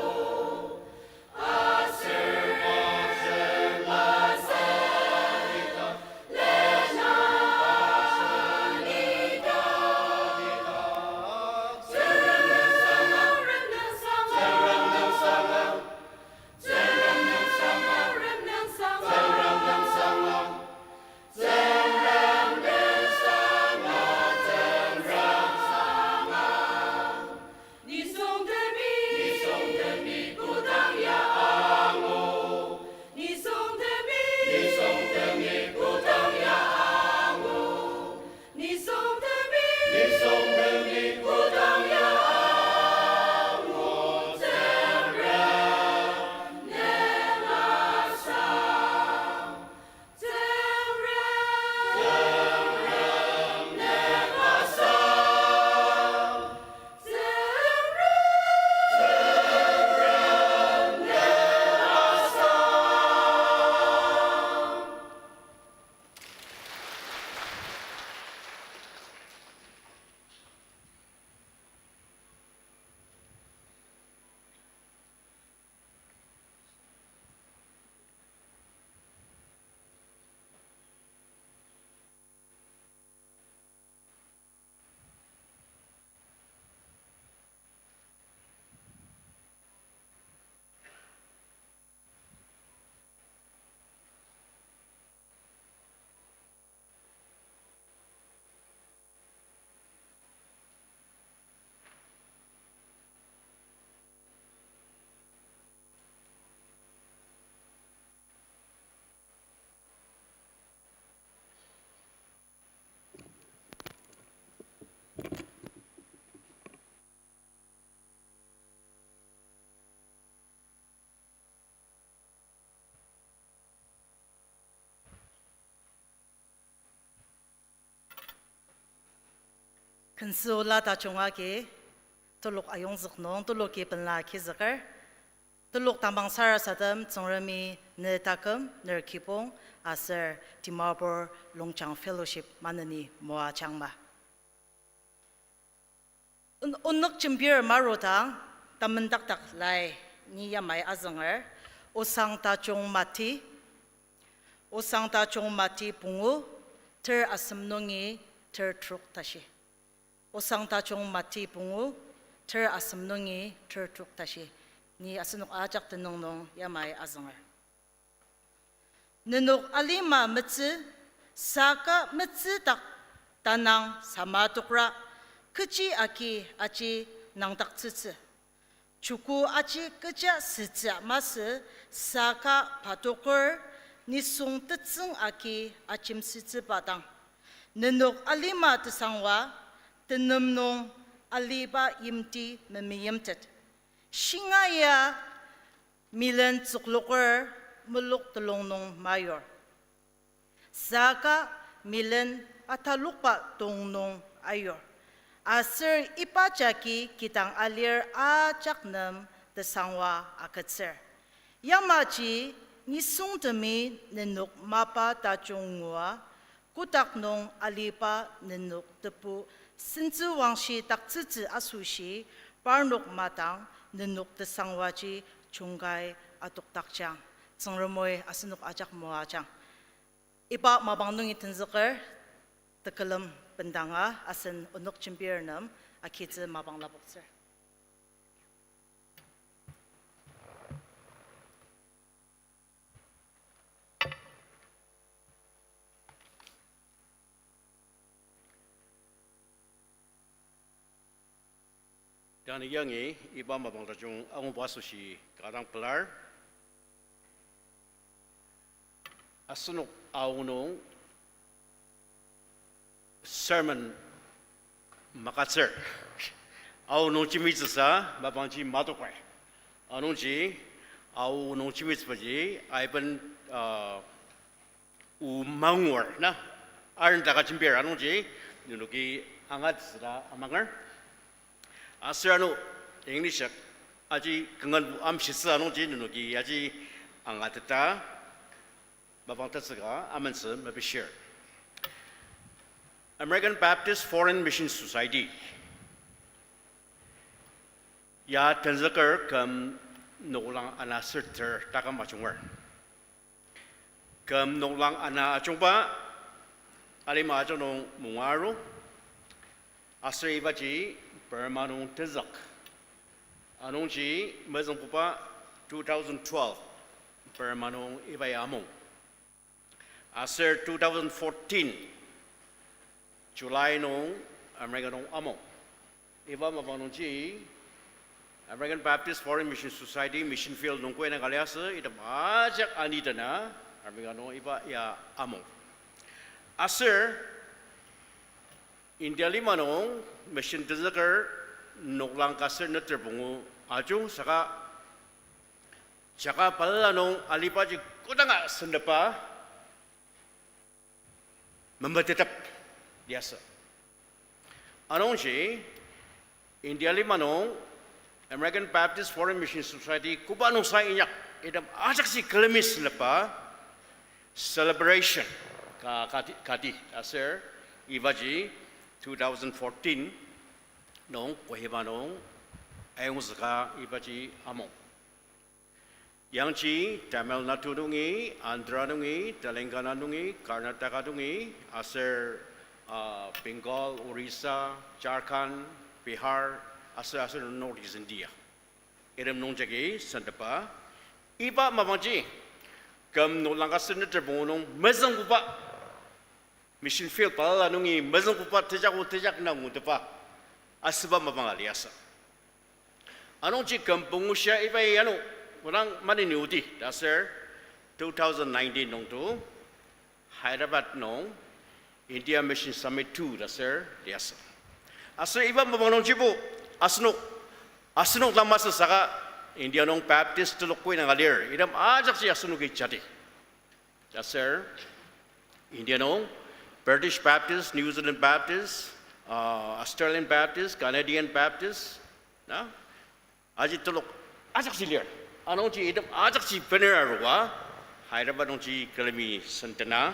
Nisung temi, nisung temi kodang ya angu. Nisung temi, nisung temi kodang ya angu. Nisung temi, nisung temi kodang ya angu. Tsüngrem ne asa. Kensü ola tajung agi, telok ayongzük nung, teloki benla agizüker, telok tamang sarasadem Tsüngremi ne taküm, ner kibong, aser Dimapur Longjang Fellowship maneni moajangma. Un-, onük jembir marudang, tamendakdak lai ni yamai azünger, Osang Tajung Mati, Osang Tajung Mati pungu, ter asem nungi ter trok tashi. Osang Tajung Mati pungu, ter asem nungi ter trok tashi. Ni asenok ajak tenüng nung yamai azünger. Nenok alima metsü, saka metsü dak tanang samatokra, kechi agi aji nangdaktsütsü. Chuku aji kecha sütsü masü, saka patoker nisung tetsüng agi ajemsütsüba dang. Nenok alima tesangwa, tenem nung aliba yimti memeyimtet. Shinga ya milen tsükloker muluk telung nung mayur. Saka milen atalokba tong nung ayur. Aser iba jagi kidang alir ajak nem tesangwa agütsür. Yamaji nisungtemi nenok mapa tajung ngua, kotak nung aliba nenok tebu sentsüwangshi taktsütsü asoshi, parnok madang nenok tesangwaji jungkai adokdakjang. Tsüngremi asenok ajak moajang. Iba mapang nungi tenzüker tekülem bendanga asen onük jembir nem agitsü mapang lapoktsür. Tanü yangi iba mapang tajung anguba asoshi kanga dang pelar. Asenok Ao nung sermon makatsür. Ao nung jembitsüsa mapangji matoker. Anungji Ao nung jembitsübaji aiben, uh, o mangur na, arendaka jembir anungji nenoki angatsüla amanger. Aser ano English aji küngan amshitsü anungji nenoki aji angateta mapang tatsüka amentsü mepishir. American Baptist Foreign Mission Society ya tenzüker küm noklang ana sürter taküm ajunger. Küm noklang ana ajungba alima ajak nung munga aru, aser ibaji Burma nung tenzük. Anungji mezüngbuba two thousand twelve Burma nung iba ya amung. Aser two thousand fourteen July nung America nung amung. Iba mapang nungji American Baptist Foreign Mission Society mission field nung koina ka liasü, item ajak ani dena America nung iba ya amung. Aser India lima nung mission tenzüker noklang ka ser neter pungu ajung saka jaka balala nung alibaji kodanga sendepa memetetep liasü. Anungji India lima nung American Baptist Foreign Mission Society koba nungsa inyak item ajakji külemi sendepa celebration ka, kati, kati aser ibaji two thousand fourteen nung Kohima nung ayongzüka ibaji amung. Yangji Tamil Nadu nungi, Andhra nungi, Telangana nungi, Karnataka nungi, aser, uh, Bengal, Orissa, Jharkhand, Bihar, aser, aser North East India item nung jagi sendepa. Iba mapangji küm noklang ka ser neter pungu nung mezüngbuba mission field balala nungi mezüngbuba tejaku tejak na ngutepa asüba mapang aliasü. Anungji küm pungu shia iba ano kodang maneni oti ta aser two thousand nineteen nungto Hyderabad nung India Mission Summit two ta aser liasü. Aser iba mapang nungjibo asenok, asenok dang masü saka India nung Baptist telok koinang alir item ajakji asenoki jadi. Aser India nung British Baptist, New Zealand Baptist, uh, Australian Baptist, Canadian Baptist, na, aji telok ajakji lir. Anungji item ajakji bener aruba Hyderabad nungji külemi sendena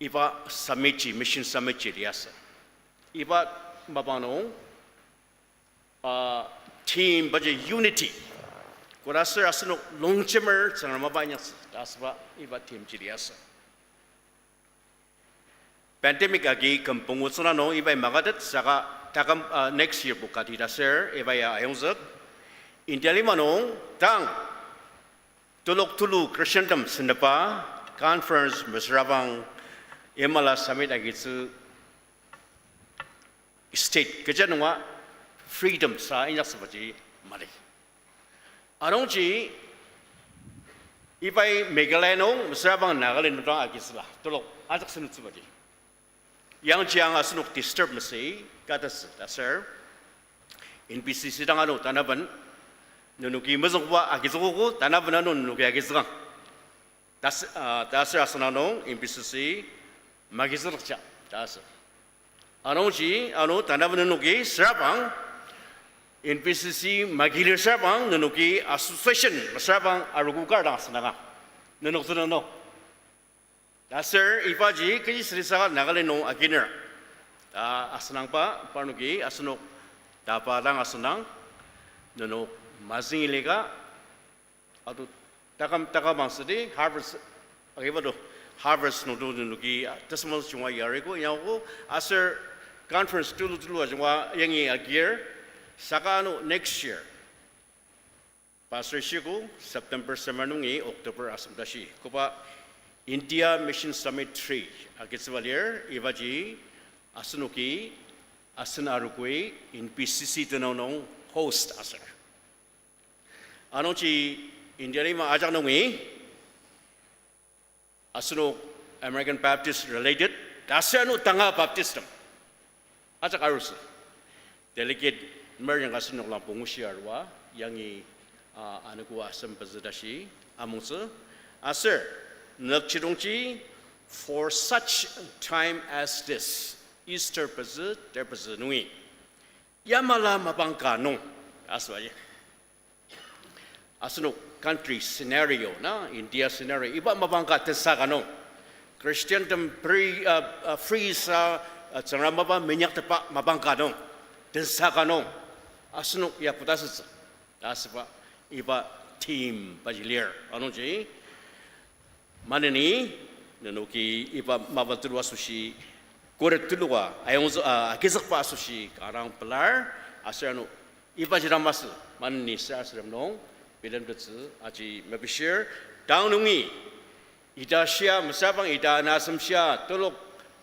iba summit ji, mission summit ji liasü. Iba mapang nung, uh, theme baji unity. Koda aser asenok longjemer Tsüngrem mapa inyaktsü ta asüba iba theme ji liasü. Pandemic agi küm pungu tsüngda nung ibai makatet saka taküm, uh, next year bo kati ta aser iba ya ayongzük. India lima nung tang telok tulu Christiantem sendepa conference mesürabang imala summit agitsü state kecha nunga freedom sa inyaktsübaji mali. Anungji ibai Meghalaya nung mesürabang Nagaland nung dang agitsüla telok ajak senütsübaji. Yangji ang asenok disturb masü katasü ta aser N B C C dang ano tanaben nenoki mezüngbuba agizükogo, tanaben ano nenoki agizükang. Tas-, ah, ta aser asenok nung N B C C magizükja ta asü. Anungji ano tanaben nenoki sürabang, N B C C magilir sürabang nenoki association mesürabang arogo kar dang asenanga. Nenok züneng no. Ta aser ibaji kechi südi saka Nagaland nung aginer ta asenangba parnoki asenok tapa dang asenang, nenok mazüngilika, ado taküm taküm angsüdi harvest, agiba do harvest nungdo nenoki testimony junga yariko inyakogo aser conference tulu tulu ajunga yangi agir saka ano next year Pastor shiko September sema nungi October asem tashi koba India Mission Summit three agitsüba lir, ibaji asenoki asen arogoi N B C C tenüng nung host aser. Anungji India lima ajak nungi asenok American Baptist related, ta aser ano tanga Baptist tem ajak arutsü. Delegate Merjang asenok lang pungushi arua, yangi, ah, anogo asem pezü tashi amongtsü. Aser, nükjidongji, for such time as this, Easter pezü, ter pezü nungi yamala mapang ka nung, asübaji. Asenok country scenario na, India scenario, iba mapang ka tensa ka nung. Christian tem pre-, uh, uh, freeze, uh, uh, Tsüngrem mapa minyaktepa mapang ka nung, tensa ka nung. Asenok ya koda asütsü. Ta asüba, iba theme baji lir. Anungji, maneni, nenoki iba mapa tulu asoshi, kore tuluka, ayongzü, ah, agizükba asoshi, karang pelar, aser ano, ibaji dang masü, maneni sarasadem nung, bilemtettsü, aji mepishir, tang nungi, ita shia, mesüra bang ita ana asem shia, telok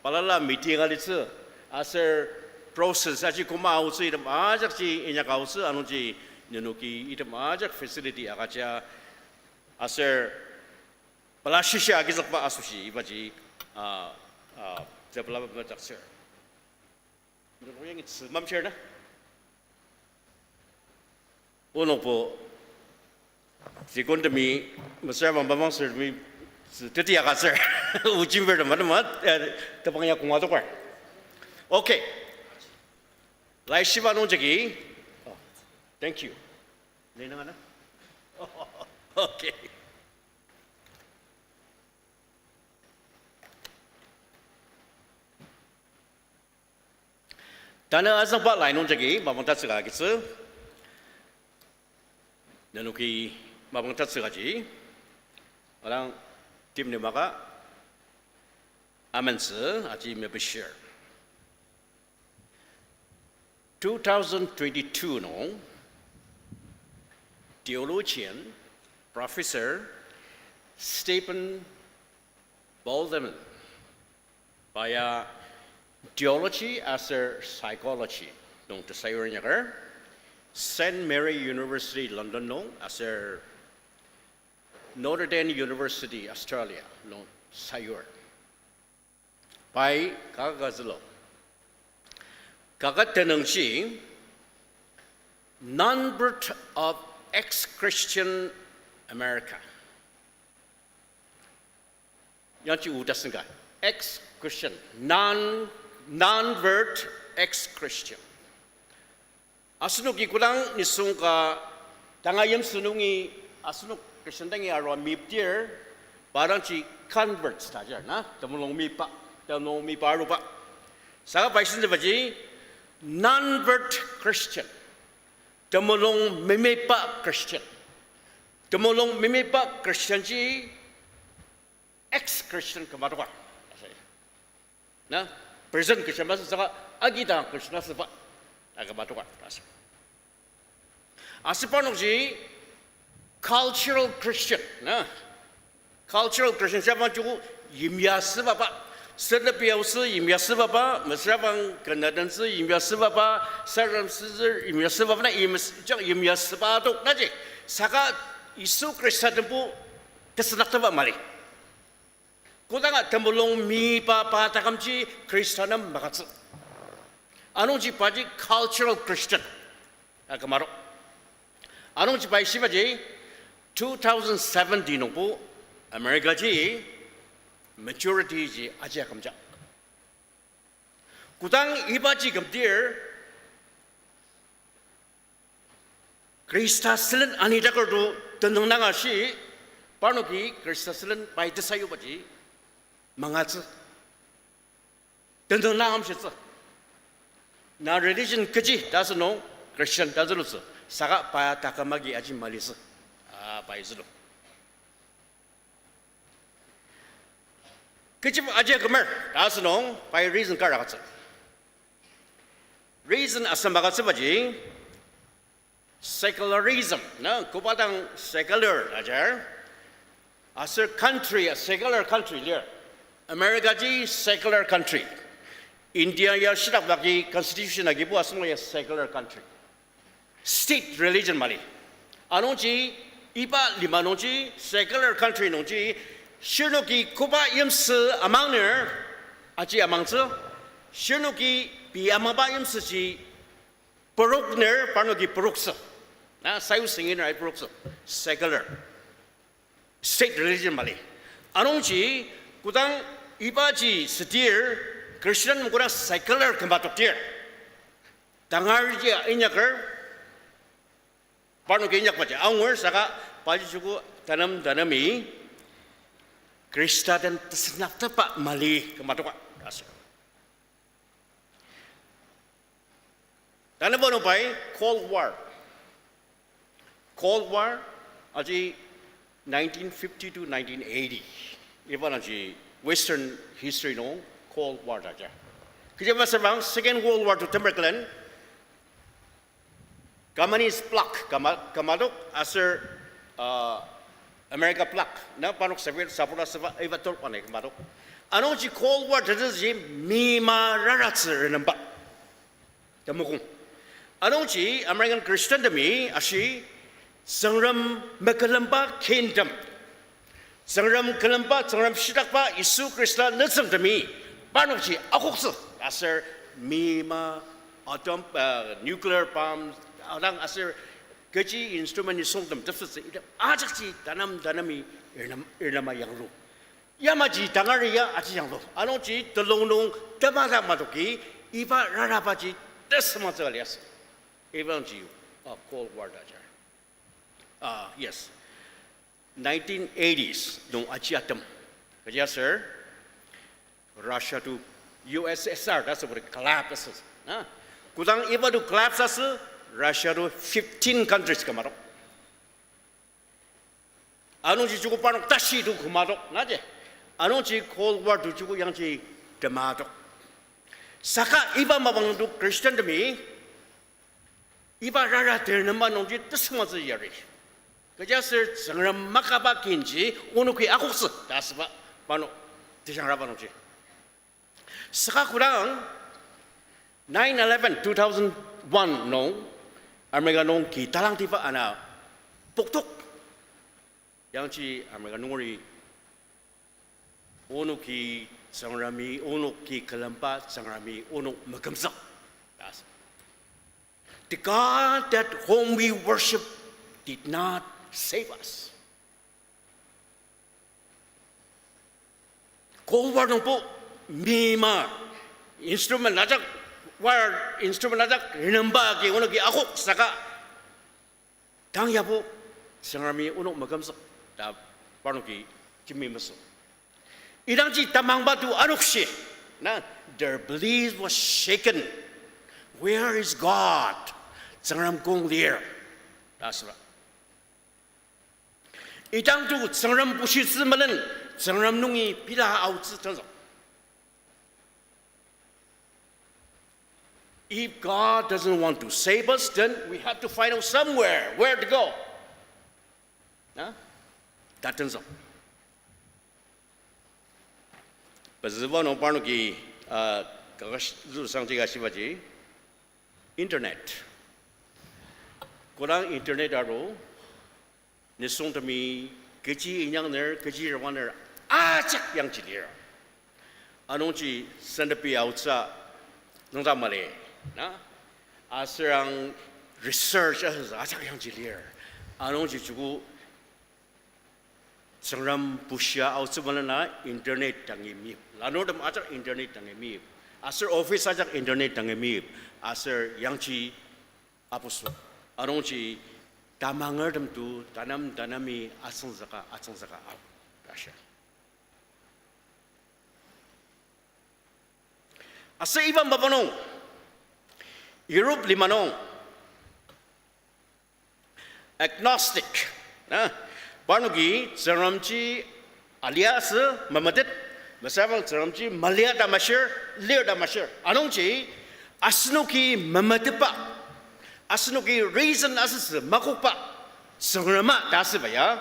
balala meeting alitsü, aser process aji koma aotsü item ajakji inyaka aotsü, anungji nenoki item ajak facility agüja, aser pela shishia agizükba asoshi ibaji, ah, ah, develop metaksür. Nenoki yangi tzü mamshir na? Onokbo, zikon temi, mesüra bang bamang sür temi, tzü teti agütsür. Ujimber tema, tema, eh, tebang ya kong adokar. Okay. Laishiba nungjagi. Oh, thank you. Nai nang ana? Okay. Tanü azüngba lai nungjagi mapang tatsüka agitsü. Nenoki mapang tatsükaji, odang timni maka amentsü aji mepishir. Two thousand twenty-two nung, theologian, Professor Stephen Boldeman, pa ya theology aser psychology nung tesayur inyaker, Saint Mary University London nung aser Notre Dame University Australia nung sayur. Pai kaka zülu. Kaka tenüngji, Nonbirth of Ex-Christian America. Yangji oda sengka, ex-Christian, non, non-birth ex-Christian. Asenoki kodang nisung ka tanga yimsü nungi asenok Christian dangi arua meyipdir, pa dangji converts ta ajar na, temulung meyipa, temulung meyipa aruba. Saka pai sentsübaji non-birth Christian, temulung memeyipa Christian. Temulung memeyipa Christian ji ex-Christian küma adokar. Na, present Christian masü saka agidang Christian asüba aküma adokar ta asü. Aser parnokji cultural Christian, na, cultural Christian saba joko yimya sübaba, selepi aotsü yimya sübaba, mesüra bang kena dentsü yimya sübaba, sarem süzü yimya sübaba, na yim-, jang yimya süba adok naji. Saka Yisu Khrista tembu tesünaktepa mali. Kodanga temulung meyipa pa takümji Khrista nem magütsü. Anungji paji cultural Christian aküma adok. Anungji pai shibaji two thousand seventeen nungbo America ji majority ji aji akümja. Kodang ibaji kümdir Khrista sülen anidakar to tenüng dang ashi, parnoki Khrista sülen pai tesayubaji mangatsü. Tenüng dang amshitsü. Na religion kechi ta asünung Christian ta zülutsü. Saka pa taküm agi aji malitsü. Ah, pai zülu. Kechi aji akümer ta asünung pai reason kar agütsü. Reason asem agütsübaji secularism, na, koba dang secular ajar. Aser country, a secular country lir. America ji secular country. India ya shitak daki constitution agibo asünung ya secular country. State religion mali. Anungji iba lima nungji secular country nungji shirnoki koba yimsü amangner aji amangtsü, shirnoki pei amangba yimsüji perokner parnoki peroktsü. Na sayu singiner ai peroktsü. Secular. State religion mali. Anungji kodang ibaji südir Christian kodang secular kümatokdir, tangar ji inyaker, parnoki inyakbaji angur saka paji joko tanem tanemi Khrista den tesünaktepa mali kümatoka asür. Tanü bano pai Cold War. Cold War aji nineteen fifty to nineteen eighty. Iba naji Western history nung Cold War ta ja. Kechiba asürbang Second World War to temer külen Communist bloc kama-, kamadok aser, uh, America bloc na parnok Soviet support asüba iba tolok anai kamadok. Anungji Cold War tetezüji mima raratsü renemba temokong. Anungji American Christian temi ashi Tsüngrem mekülemba kingdom, Tsüngrem külemba, Tsüngrem shitakba Yisu Khrista nütsüngtemi parnokji akoktsü aser mima atom, uh, nuclear bomb, adang aser kechi instrument nisungtem tepsetsü ita ajakji tanem tanemi irnam-, irnama yanglu. Yamaji tangari ya aji yanglu. Anungji telung nung temata madoki iba rarabaji tesümatsü aliasü. Iba nungji, uh, Cold War ta ajar. Ah, yes. Nineteen eighties nung aji atem. Kechiaser Russia to U S S R ta asübo collapse asü. Na? Kodang iba to collapse asü, Russia to fifteen countries kümadok. Anungji joko parnok tashi to kümadok, naji. Anungji Cold War to joko yangji temadok. Saka iba mapang to Christian temi iba rara ter nema nungji tesüngmatsü yari. Kechiaser Tsüngrem makaba kinji onoki akoktsü ta asüba parnok tejangraba nungji. Saka kodang nine eleven two thousand one nung America nung ki talangtiba ana poktok. Yangji America nungeri onoki Tsüngremi, onoki külemba Tsüngremi onok mekümzük ta asü. The God that whom we worship did not save us. Cold War nungbo mima instrument ajak, war instrument ajak renemba agi onoki akok saka tang yabo Tsüngremi onok mekümzük ta parnoki jembi mesü. Idangji tamangba to anokshi, na, their belief was shaken. Where is God? Tsüngrem kong lir ta asüba. Idang to Tsüngrem bushitsü melen, Tsüngrem nungi pila aotsü tenzük. If God doesn't want to save us, then we have to find out somewhere where to go. Na? Ta tenzük. Pezüba nung parnoki, ah, kakash-, zu sangji kashibaji, internet. Kodang internet aru, nisungtemi kechi inyakner, kechi rewaner ajak yangji lir. Anungji sentepi aotsü nüngdak mali, na? Aser ang research asütsü ajak yangji lir. Anungji joko Tsüngrem bushia aotsü balena internet dangi meyip. Lanurtem ajak internet dangi meyip. Aser office ajak internet dangi meyip. Aser yangji apuso. Anungji tamangertem to tanem tanemi atsüngzüka, atsüngzüka ao. Russia. Aser iba mapa nung, Europe lima nung, agnostic, na, parnoki Tsüngremji alia asü memetet, mesüra bang Tsüngremji malia ta mashir, lir ta mashir. Anungji, asenoki memetetba, asenoki reason asütsü makokba, Tsüngrema ta asüba ya,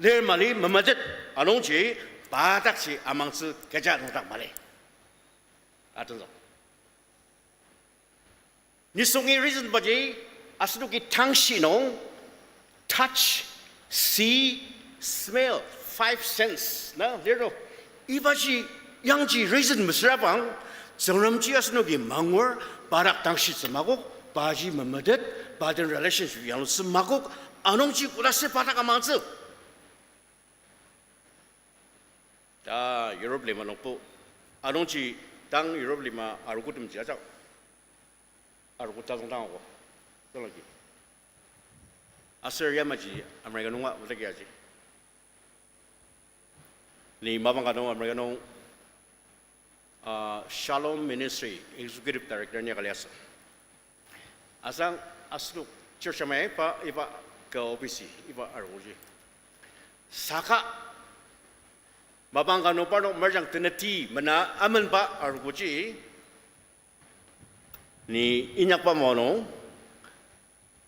lir mali memetet, anungji, pa dakji amangtsü kecha nüngdak mali. Atenzük. Nisungi reason baji, asenoki tangshi nung, touch, see, smell, five sense na liro. Ibaji yangji reason mesüra bang, Tsüngremji asenoki mangur, padak tangshitsü makok, paji memetet, pa den relationship yanglutsü makok, anungji kodasü padak amangtsü. Ta Europe lima nungbo, anungji tang Europe lima arogotemji ajak arogo tajung dang ako, talangji. Aser yamaji America nunga motagi aji. Ni mapang ka nung America nung, ah, Shalom Ministry Executive Director ni ka liasü. Asang asenok church amai pa iba ka office iba arogoji. Saka mapang ka nung parnok merjang teneti mena amenba arogoji. Ni inyakba mano,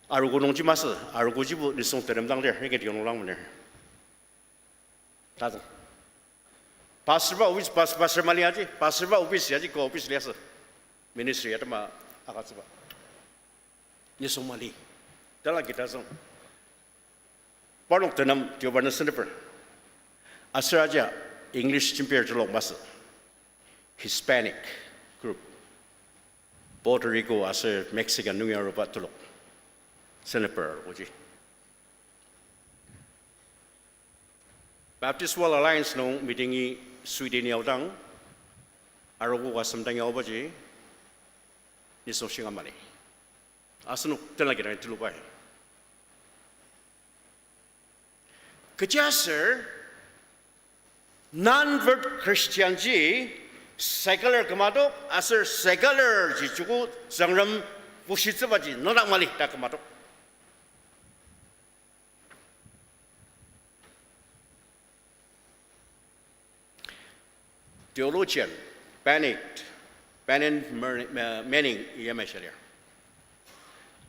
arogo nungji masü, arogojibo nisung tenem dang lir, yagi tiong nung lang mener. Tazüng. Pastor ba office, pas-, pastor mali aji, pastor ba office aji, ko office liasü. Ministry atema agütsüba. Nisung mali. Talangji tazüng. Parnok tenem tioba na seneper. Aser aja English jembir telok masü. Hispanic group. Puerto Rico aser Mexican nungi aruba telok. Seneper oji. Baptist World Alliance nung meeting-i Sweden yaodang, arogo ka semdang yaobaji, nisung shinga mali. Asenok tenla kidang tulubai. Kechiaser, non-word Christian ji, secular kümatok, aser secular ji chuku Tsüngrem bushitsübaji, nüdak mali ta kümatok. Theologian Benedict, Benedict Mer-, uh, Manning yamai shia lir.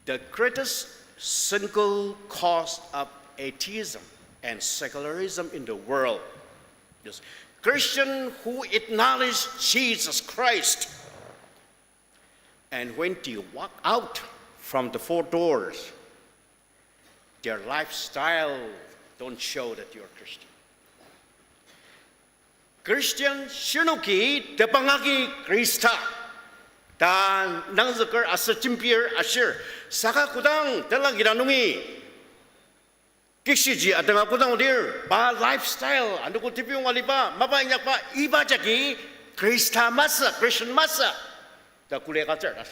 The greatest single cause of atheism and secularism in the world is Christian who acknowledge Jesus Christ. And when they walk out from the four doors, their lifestyle don't show that you're Christian. Christian shinoki tepangagi Khrista ta nangzüker aser jembir ashir, saka kodang tenla kidang nungi kishiji atanga kodang lir, pa lifestyle, anogo tebiyong aliba, mapa inyakba, iba jagi Khrista masü, Christian masü ta kuli agütsür ta.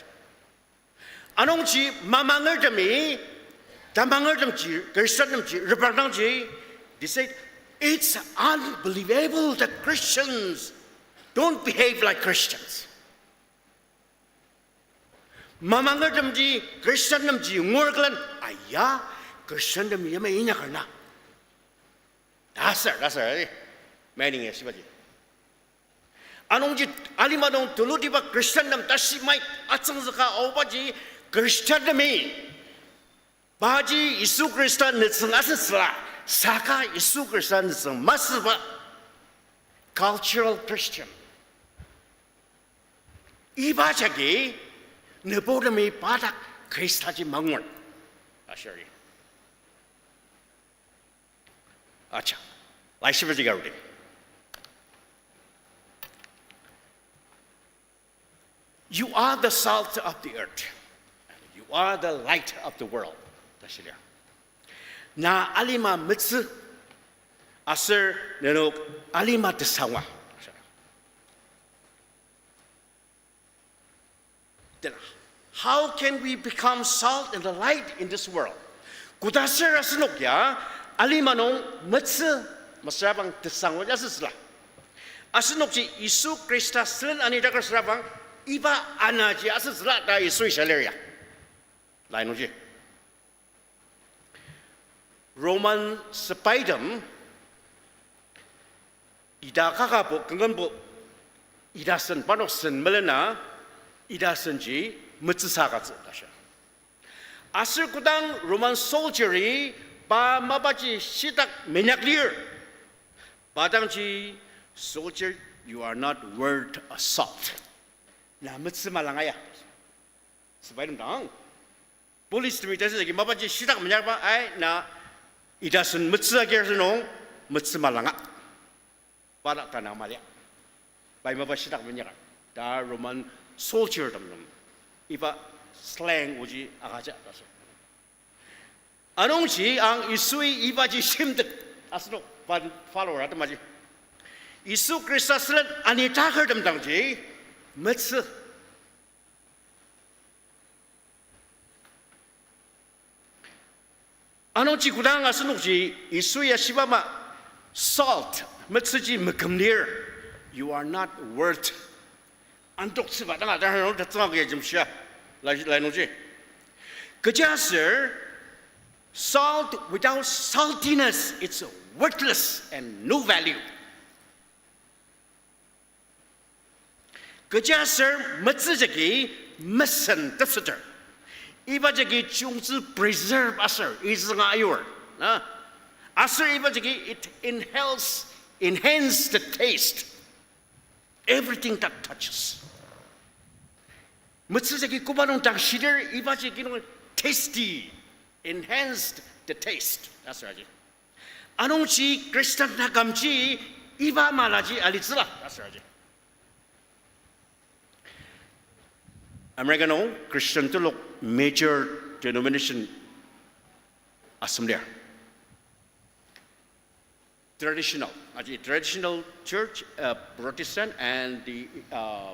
Anungji mamangertemi, tamangertemji, Christiantemji, reprangdangji, they said, it's unbelievable that Christians don't behave like Christians. Mamangertemji, Christiantemji, ngurklen, aya, Christiantem yamai inyaker na. Aser, aser, eh, Manning ya shibaji. Anungji alima nung tulutiba Christiantem tashi mai atsüngzüka aobaji Christiantemi. Paji Yisu Khrista nütsüng asütsüla, saka Yisu Khrista nütsüng masüba cultural Christian. Iba jagi nüburtemi padak Khristaji mangur. Ashiri. Acha, laishibaji garudi. You are the salt of the earth. You are the light of the world. Ta shilir. Na alima metsü, aser nenok alima tesangwa. Then, how can we become salt and the light in this world? Kodaser asenok ya alima nung metsü mesüra bang tesangwa asütsüla. Asenokji Yisu Khrista sülen anidakar süra bang iba anaji asütsüla ta Yisui shia lir ya. Lai nungji. Roman sepaitem ita kakabo küngenbo ita sen parnok sen melena ita senji metsüsa agütsü ta shia. Aser kodang Roman soldier-i pa mapaji shitak menyak lir, pa dangji, soldier, you are not worth a salt. Na metsü malanga ya. Sepai nem dang. Police temi tasüjagi mapaji shitak menyakba, ai, na ita sen metsü agir senung, metsü malanga. Para tanang malia. Pai mapa shitak menyaka. Ta Roman soldier tem nung. Iba slang oji agaja ta sü. Anungji ang Yisui ibaji shimtet. Asenok ban follower atemaji. Yisu Khrista sülen ani takertem dangji metsü. Anungji kodang asenokji Yisu ya shiba ama salt, metsüji meküm lir, you are not worth. Antoktsüba dang atar nung tatsüng agi jemshia, lai, lai nungji. Kechiaser, salt without saltiness, it's worthless and no value. Kechiaser metsü jagi mesen tepseter. Iba jagi chiyungtsü preserve aser izünga ayur. Na? Aser iba jagi it enhance, enhance the taste. Everything that touches. Metsü jagi koba nung dang shidir iba jagi nung tasty, enhanced the taste. Aser aji. Anungji Christian takamji iba malaji alitsüla. Aser aji. America nung Christian telok major denomination asem lir. Traditional, aji traditional church, uh, Protestant and the, uh,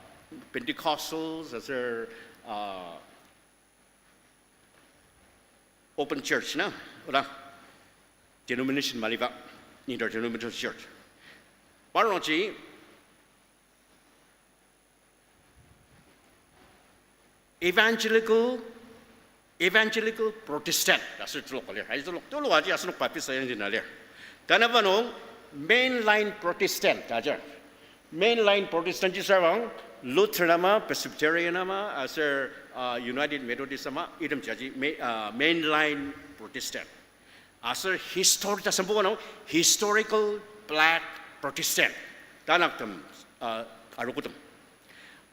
Pentecostals, aser, uh, open church na, oda denomination maliba, interdenominational church. Parnokji Evangelical, Evangelical Protestant ta aser telok lir. Aji telok, telok aji asenok Baptist ayangji na lir. Tanaba nung mainline Protestant ta ajar. Mainline Protestant ji sabang Lutheran ama, Presbyterian ama, aser, uh, United Methodist ama, item jaji ma-, uh, mainline Protestant. Aser histori-, tasembuka nung historical black Protestant. Tanaktem, uh, arogotem.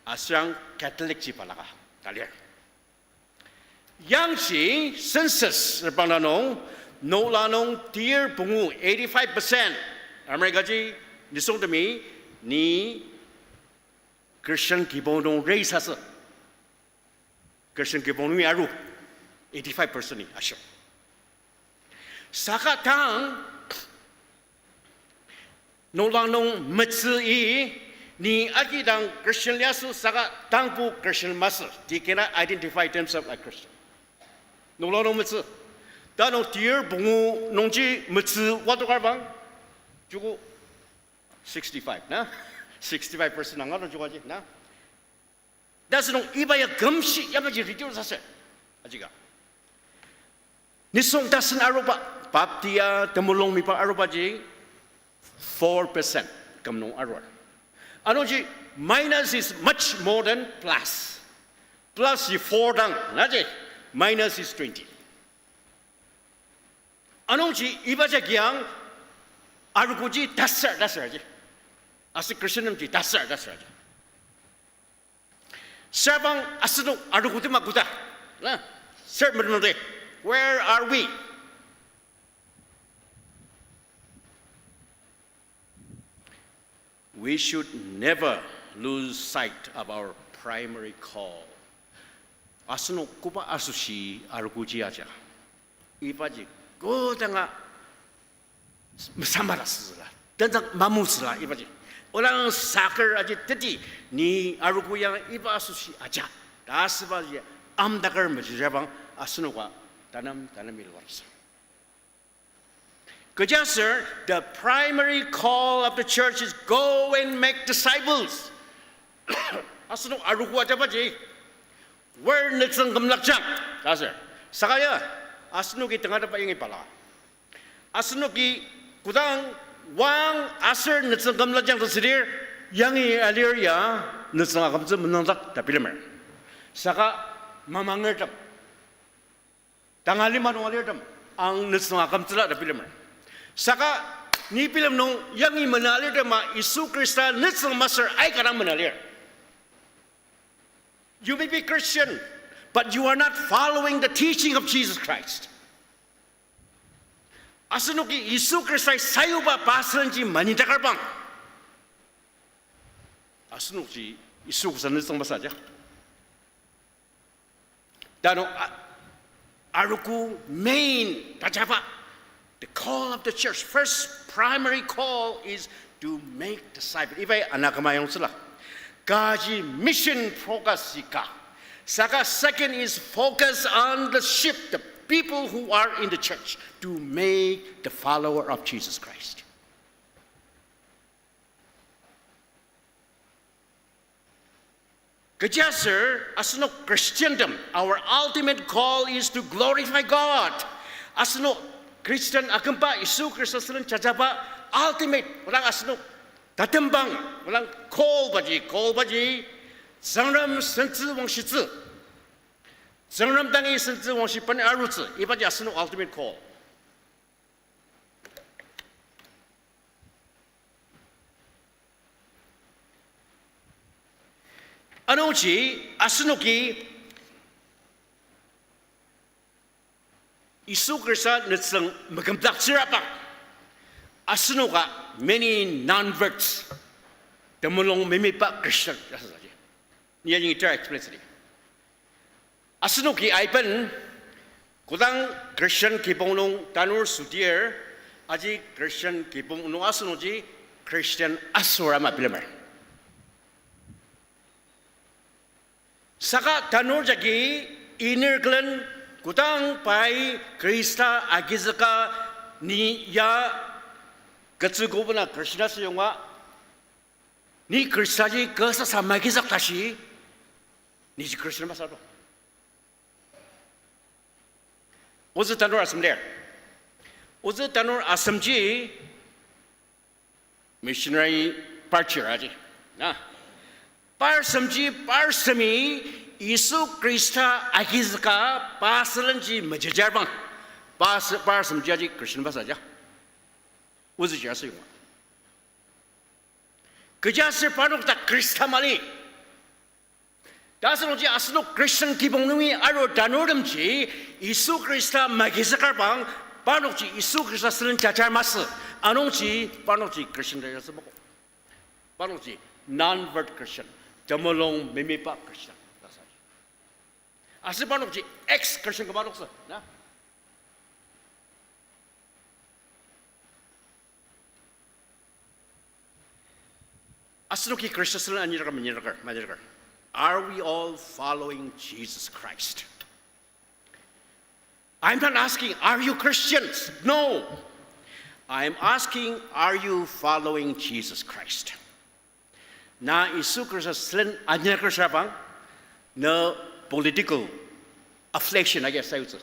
Aser ang Catholic ji balaka ta lir. Yangji census reprangda nung, noklang nung tir pungu eighty-five percent America ji nisungtemi ni Christian kibong nung raise asü. Christian kibong nungi aru eighty-five percent ni ashir. Saka tang noklang nung metsü-i, ni agidang Christian liasü saka tangbo Christian masü, they cannot identify themselves like Christian. Noklang nung metsü. Tanung tir pungu nungji metsü wadokar bang, joko sixty-five na? Sixty-five percent angato joko aji na? Tasenung iba ya kümshi yamaji reduce asü. Ajika. Nisung tasen aruba, baptia temulung mipa arubaji four percent küm nung arur. Anungji minus is much more than plus. Plus ji four dang, naji minus is twenty. Anungji iba jagi ang arogoji taser, taser ji. Aser Christian nemji taser, taser ji. Sabang asenok arogo tema koda. Na, ser menemde. Where are we? We should never lose sight of our primary call. Asenok koba asoshi arogoji aja. Ibaji kodanga mesamara süzüla, tenzük mamu süla ibaji. Olang saker aji teti ni arogo ya iba asoshi aja ta asübaji amdaker mejajabang asenoka tanam tanam ilwarsa. Kechiaser, the primary call of the church is go and make disciples. Asenok arogo ajabaji, wer nütsüng kümlakjang ta asür. Saka ya, asenoki tengateba yangi bala. Asenoki kodang wang aser nütsüng kümlakjang ta südir, yangi alir ya nütsüng akümtsü menüngdak ta bilemer. Saka mamangertem, tanga lima nung alirtem, ang nütsüng akümtsüla ta bilemer. Saka ni bilem nung yangi mena alirtema Yisu Khrista nütsüng masür aika dang mena lir. You may be Christian, But you are not following the teaching of Jesus Christ. Asenoki Yisu Khristai sayuba pa sülenji manidakar bang, asenokji Yisu Khrista nütsüng masü ja. Tanü a-, arogo main tajaba, the call of the church, first primary call is to make disciple. Ibai ana küma yangtsüla. Kaji mission focus ika. Saka second is focus on the sheep, the people who are in the church, to make the follower of Jesus Christ. Kechiaser asenok Christian tem, our ultimate goal is to glorify God. Asenok Christian akümba, Yisu Khrista sülen jajaba ultimate, olang asenok tatembang, olang call baji, call baji, Tsüngrem sentsü wangshitsü. Tsüngrem dangi sentsü wangshiba arutsü, ibaji asenok ultimate call. Anungji asenoki Yisu Khrista nütsüng mekümdaktsür abang, asenoka many non-verts, temulung memiba Christian, ni yangi ita explain südi. Asenoki aiben, kodang Christian kibong nung tanur südir, aji Christian kibong nung asenokji Christian asür ama bilemer. Saka tanur jagi inner külen, kodang pai Khrista agizüka ni ya ketsü kobena Christian asü yonga, ni Khristaji kü sasa magizük tashi, niji Christian masü to. Ozü tanur asem lir. Ozü tanur asemji missionary par chir aji. Na, par semji, par semi Yisu Khrista agizüka pa sülenji mejejar bang, pa se-, par semji aji Christian masü ja. Ozü ji asü yonga. Kechiaser parnok ta Khrista mali. Ta asenoki asenok Christian kibong nungi arur tanurtemji Yisu Khrista magizüka bang, parnokji Yisu Khrista sülen jajar masü, anungji parnokji Christian ta asü mako. Parnokji non-word Christian, temulung memiba Christian ta sa. Aser parnokji ex-Christian küma adoktsü, na? Asenoki Khrista sülen aniraker, maniraker, maniraker. Are we all following Jesus Christ? I'm not asking, are you Christians? No. I'm asking, are you following Jesus Christ? Na Yisu Khrista sülen aniraker sabang, na political affiliation agi sayutsü.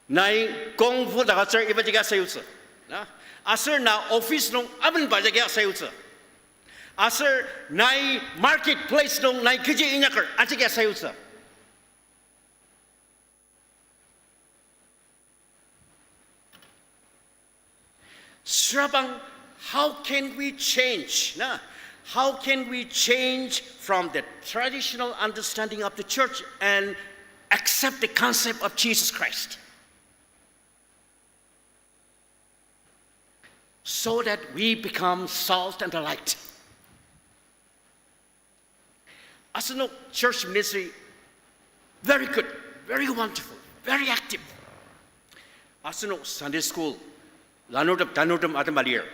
Nai kung fu dakatsür iba jagi sayutsü. Na, aser na office nung amenba jagi sayutsü. Aser nai marketplace nung nai kechi inyaker ajagi sayutsü. Sürabang, how can we change? Na, how can we change from the traditional understanding of the church and accept the concept of Jesus Christ? So that we become salt and the light. Asenok church ministry, very good, very wonderful, very active. Asenok Sunday school, lanurtem, tanurtem atema lir.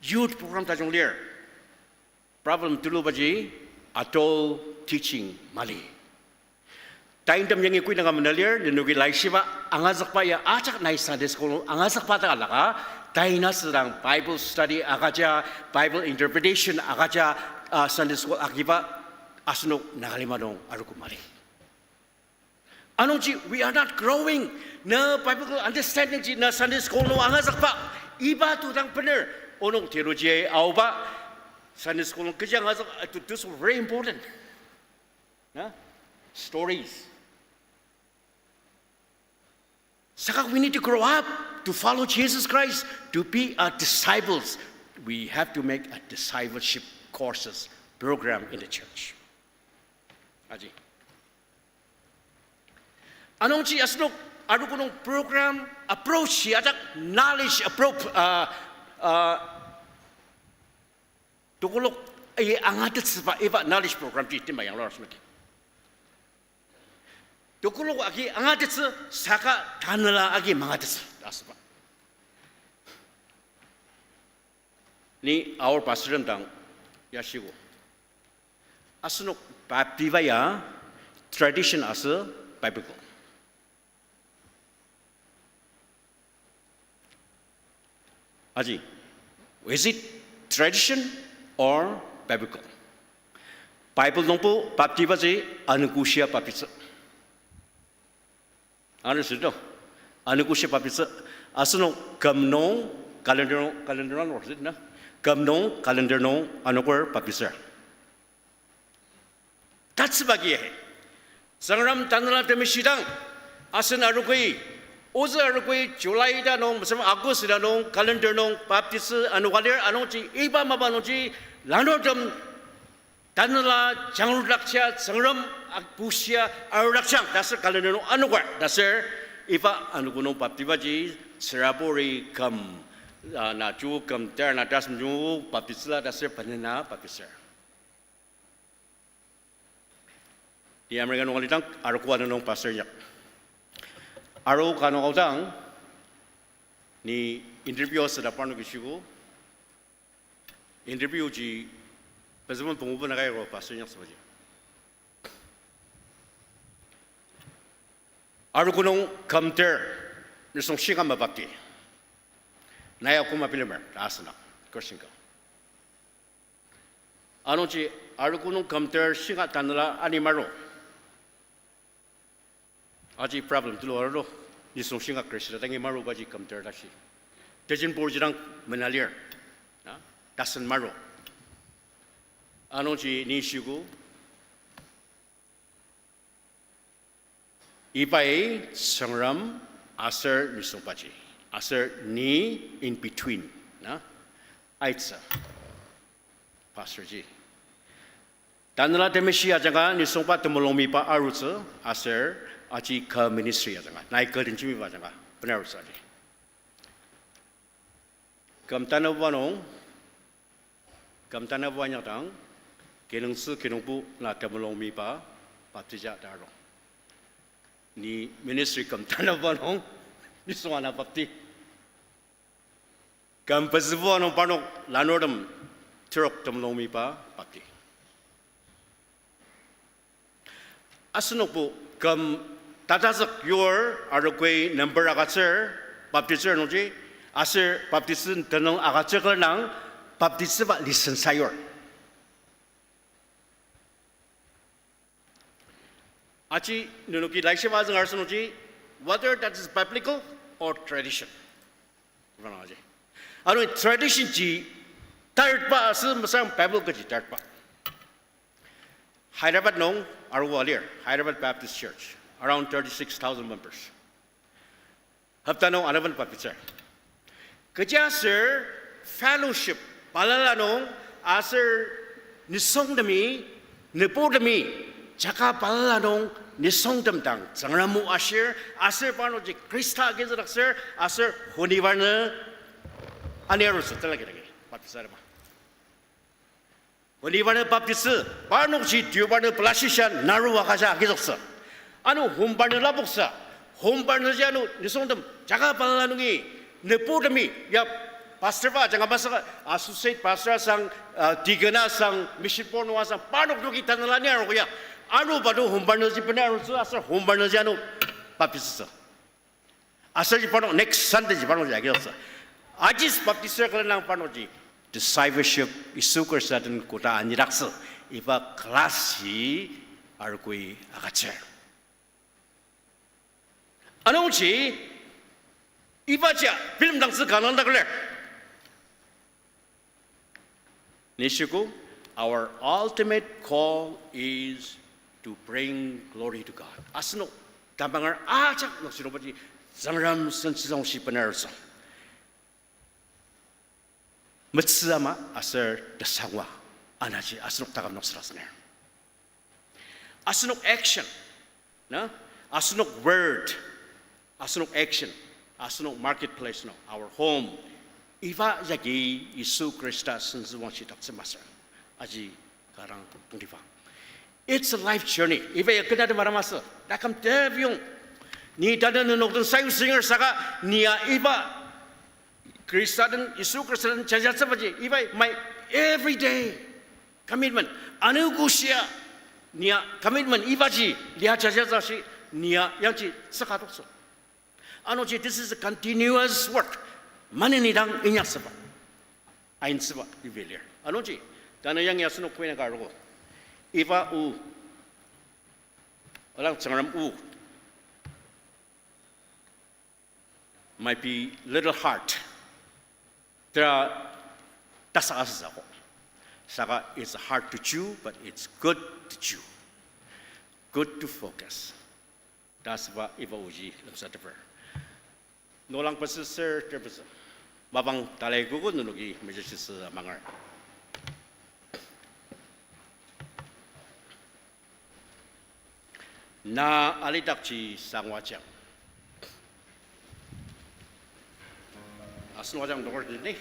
Youth program tajung lir. Problem tulubaji, adult teaching mali. Taintem yangi koinaka mena lir, nenoki laishiba angazükba ya ajak nai Sunday school nung angazükba ta alaka, tai na südang Bible study agüja, Bible interpretation agüja, ah, Sunday school agiba asenok Nagalima nung arogo mali. Anungji, we are not growing. Na biblical understanding ji na Sunday school nung angazükba, iba tudang bener. Onok theology aoba, Sunday school nung kechi angazük, uh, th-, those were very important. Na? Stories. Saka we need to grow up to follow Jesus Christ, to be a disciples. We have to make a discipleship courses program in the church. Aji. Anungji asenok arogo nung program approach ya ajak knowledge approach, uh, uh, tokolok agi angatettsüba iba knowledge program ji timba yanglur asenoki. Tokolok agi angatettsü saka tanela agi mangatettsü ta asüba. Ni our pastor dang yashiko. Asenok baptiba ya tradition asü biblical. Aji, is it tradition or biblical? Bible nungbo baptibaji anogoshia baptitsü. Understood, no? Anogoshia baptitsü. Asenok küm nung calendar nung, calendar nung, na? Küm nung calendar nung anoker baptitsür. Tatsüba agi, Tsüngrem Tanela Temeshi dang, asen arogoi, ozü arogoi July ita nung, mesem August ita nung, calendar nung baptitsü anoka lir anungji, iba mapa nungji, lanurtem tanela jangrudakjia Tsüngrem abushia arudakjang ta aser calendar nung anoker ta aser iba anogo nung baptibaji tsüraburi küm, ah, na ju küm ter na tasem ju baptitsüla ta aser benena baptitsür. Ni America nung alidang arogo ana nung pastor inyak. Arogo ka nung aodang, ni interview asüda parnoki shiko. Interview ji, pezümen pungubu nakai ro pastor inyak sübaji. Arogo nung küm ter, nisung shinga mabapti. Nai akoma bilemer, ta asüna, question ka. Anungji arogo nung küm ter shinga tanela ani maru. Aji problem tulu arulu, nisung shinga Krista dangi marubaji küm ter tashi. Tejen purji dang mena lir. Na, tasen maru. Anungji ni shiko, ibai Tsüngrem aser nisungbaji, aser ni in between, na, aitsü, pastor ji. Tanela Temeshi ajanga nisungba temulung miba arutsü, aser aji kü ministry ajanga, nai kü den jembiba ajanga, benarutsü aji. Küm tanabuba nung, küm tanabuba inyakdang, kinungtsü kinungpo na temulung miba baptija ta arung. Ni ministry küm tanabuba nung, nisung ana bapti. Küm pezübuba nung parnok lanurtem terok temulung miba bapti. Asenokbo küm tatazük yur arogoi number agütsür, baptitsür nungji, aser baptitsü tenüng agütsür külenang, baptitsüba license sayur. Aji nenoki laishiba azüng arsa nungji, whether that is biblical or tradition. Ano tradition ji tartba asü masang Bible kaji tartba. Hyderabad nung aruba lir, Hyderabad Baptist Church, around thirty-six thousand members. Hopta nung anaben baptitsür. Kechiaser fellowship balala nung aser nisungtemi, nüburtemi, jaka balala nung nisungtem dang Tsüngrem o ashir, aser parnokji Khrista agizükdaktsür, aser honibarnü ani arutsü telakidaki baptitsü arema. Honibarnü baptitsü, parnokji deobarnü pelashisha naru akaja agizüktsü. Ano hombarnü lapoktsü, hombarnüji ano nisungtem jaka balala nungi, nüburtemi, ya pastor ba ajanga masü, associate pastor asang, uh, deacon asang, mission board nung asang, parnok noki tanela ni arogo ya. Ano bado hombarnüji bena arutsü aser hombarnüji ano baptitsütsü. Aser ji parnok next Sunday ji parnokji agizüktsü. Ajis baptitsür külenang parnokji discipleship, Yisu Khrista den koda anidaktsü, iba class ji arogoi agütsür. Anungji, ibaji bilemdangtsü kanga dakler. Ni shiko, our ultimate call is to bring glory to God. Asenok tamanger ajak noksinungbaji Tsüngrem sentsüsongshi bener sa. Metsü ama aser tesangwa anaji asenok taküm noksa asüner. Asenok action, na? Asenok word, asenok action, asenok marketplace nung, our home. Iba jagi Yisu Khrista sentsü wangshi taktsü masü. Aji kanga tongtibang. It's a life journey. Iba ya kena de mara masü. Taküm tebiyong. Ni tanü nenok den sayu singer saka ni ya iba Khrista den, Yisu Khrista den jajatsübaji, iba my everyday commitment. Anogo shia, ni ya commitment ibaji, lia jajatsü shi, ni ya yangji tsüka toktsü. Anungji, this is a continuous work. Maneni dang inyaksüba, aintsüba, iba lir. Anungji, tanü yangi asenok koina ka arogo. Iba o, olang Tsüngrem o might be little hard. Tera tasak asütsü akok. Saka it's hard to chew, but it's good to chew. Good to focus. Ta asüba iba oji lemsateper. Nolang pezü ser ter pezü. Mapang talai kogo nenoki mejashitsü amanger. Na alidakji sangwajang. Asen wajang nokar teni.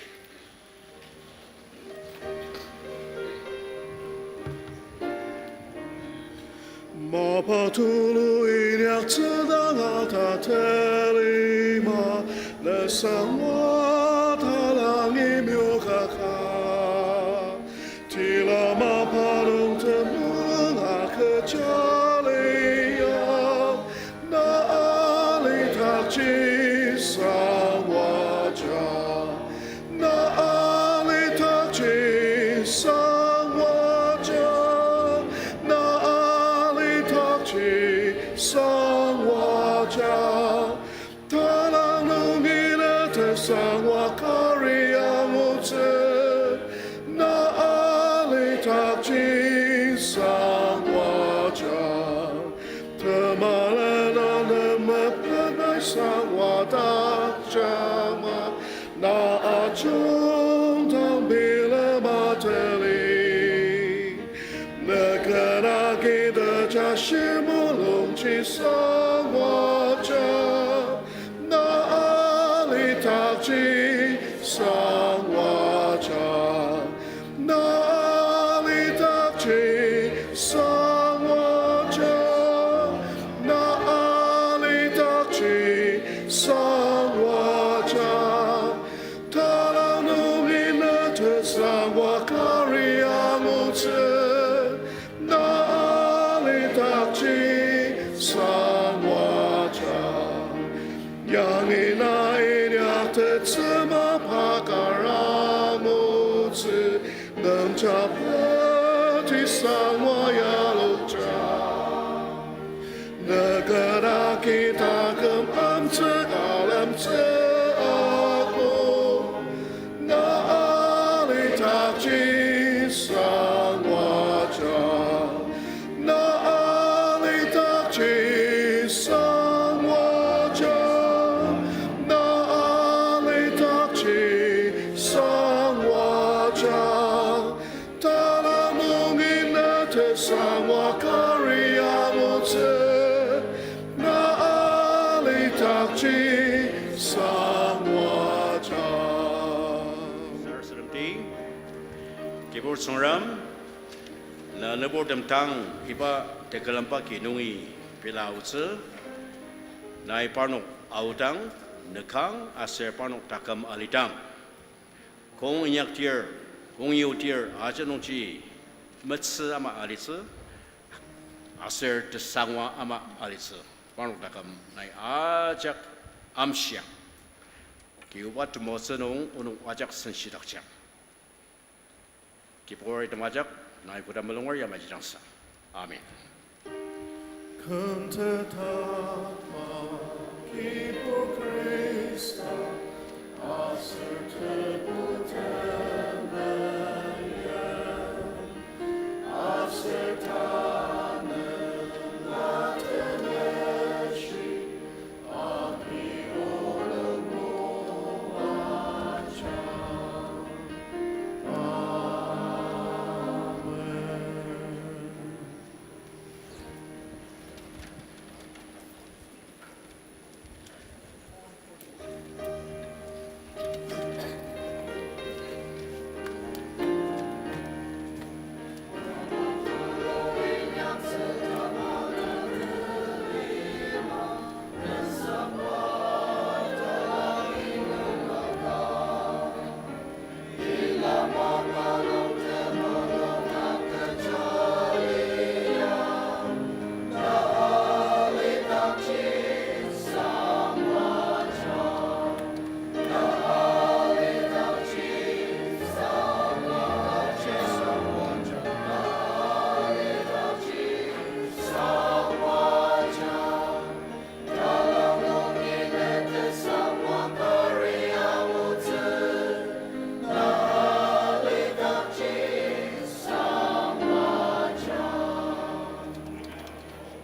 Mapa tulu inyaktsüdang ata telima, ne sangwa talangi miokaka. Tila mapa nung temulung aküjaliya, na alidakji sangwaja. Na alidakji sangwaja, na alidakji sangwaja. Talang nungi ne tesangwa kari angutsü, na alidakji sangwaja. Temala na ne mepenai sangwa dakjama, na ajungdang bilema teli. Ne kena kida jashi mulungji sangwaja, na alidakji sangwaja. Na alidakji sangwaja, na alidakji sangwaja. Talang nungi ne tesangwa kari angutsü, na alidakji sangwaja. Yangi na inyaktettsü mapa kar angutsü, nüngja peti sangwa yalokja. Ne kena kida küm amtsü alemtsü ako, na alidakji sangwaja. Na alidakji sangwaja, na alidakji sangwaja. Talang nungi ne tesangwa kari angutsü, na alidakji sangwaja. Sarasademdi, Kibur Tsüngrem, na nüburtem dang iba tekülemba ki nungi pela aotsü, nai parnok aodang, nükang aser parnok taküm alidang. Kong inyakdir, kong yudir, aja nungji metsü ama alitsü, aser tesangwa ama alitsü. Parnok taküm nai ajak amshiang. Kibuba temoatsü nung onok ajak senshidakjang. Kibur item ajak nai koda mulunger yamaji dangsa. Amen. Kümtetama Kibur Khrista, aser tebu te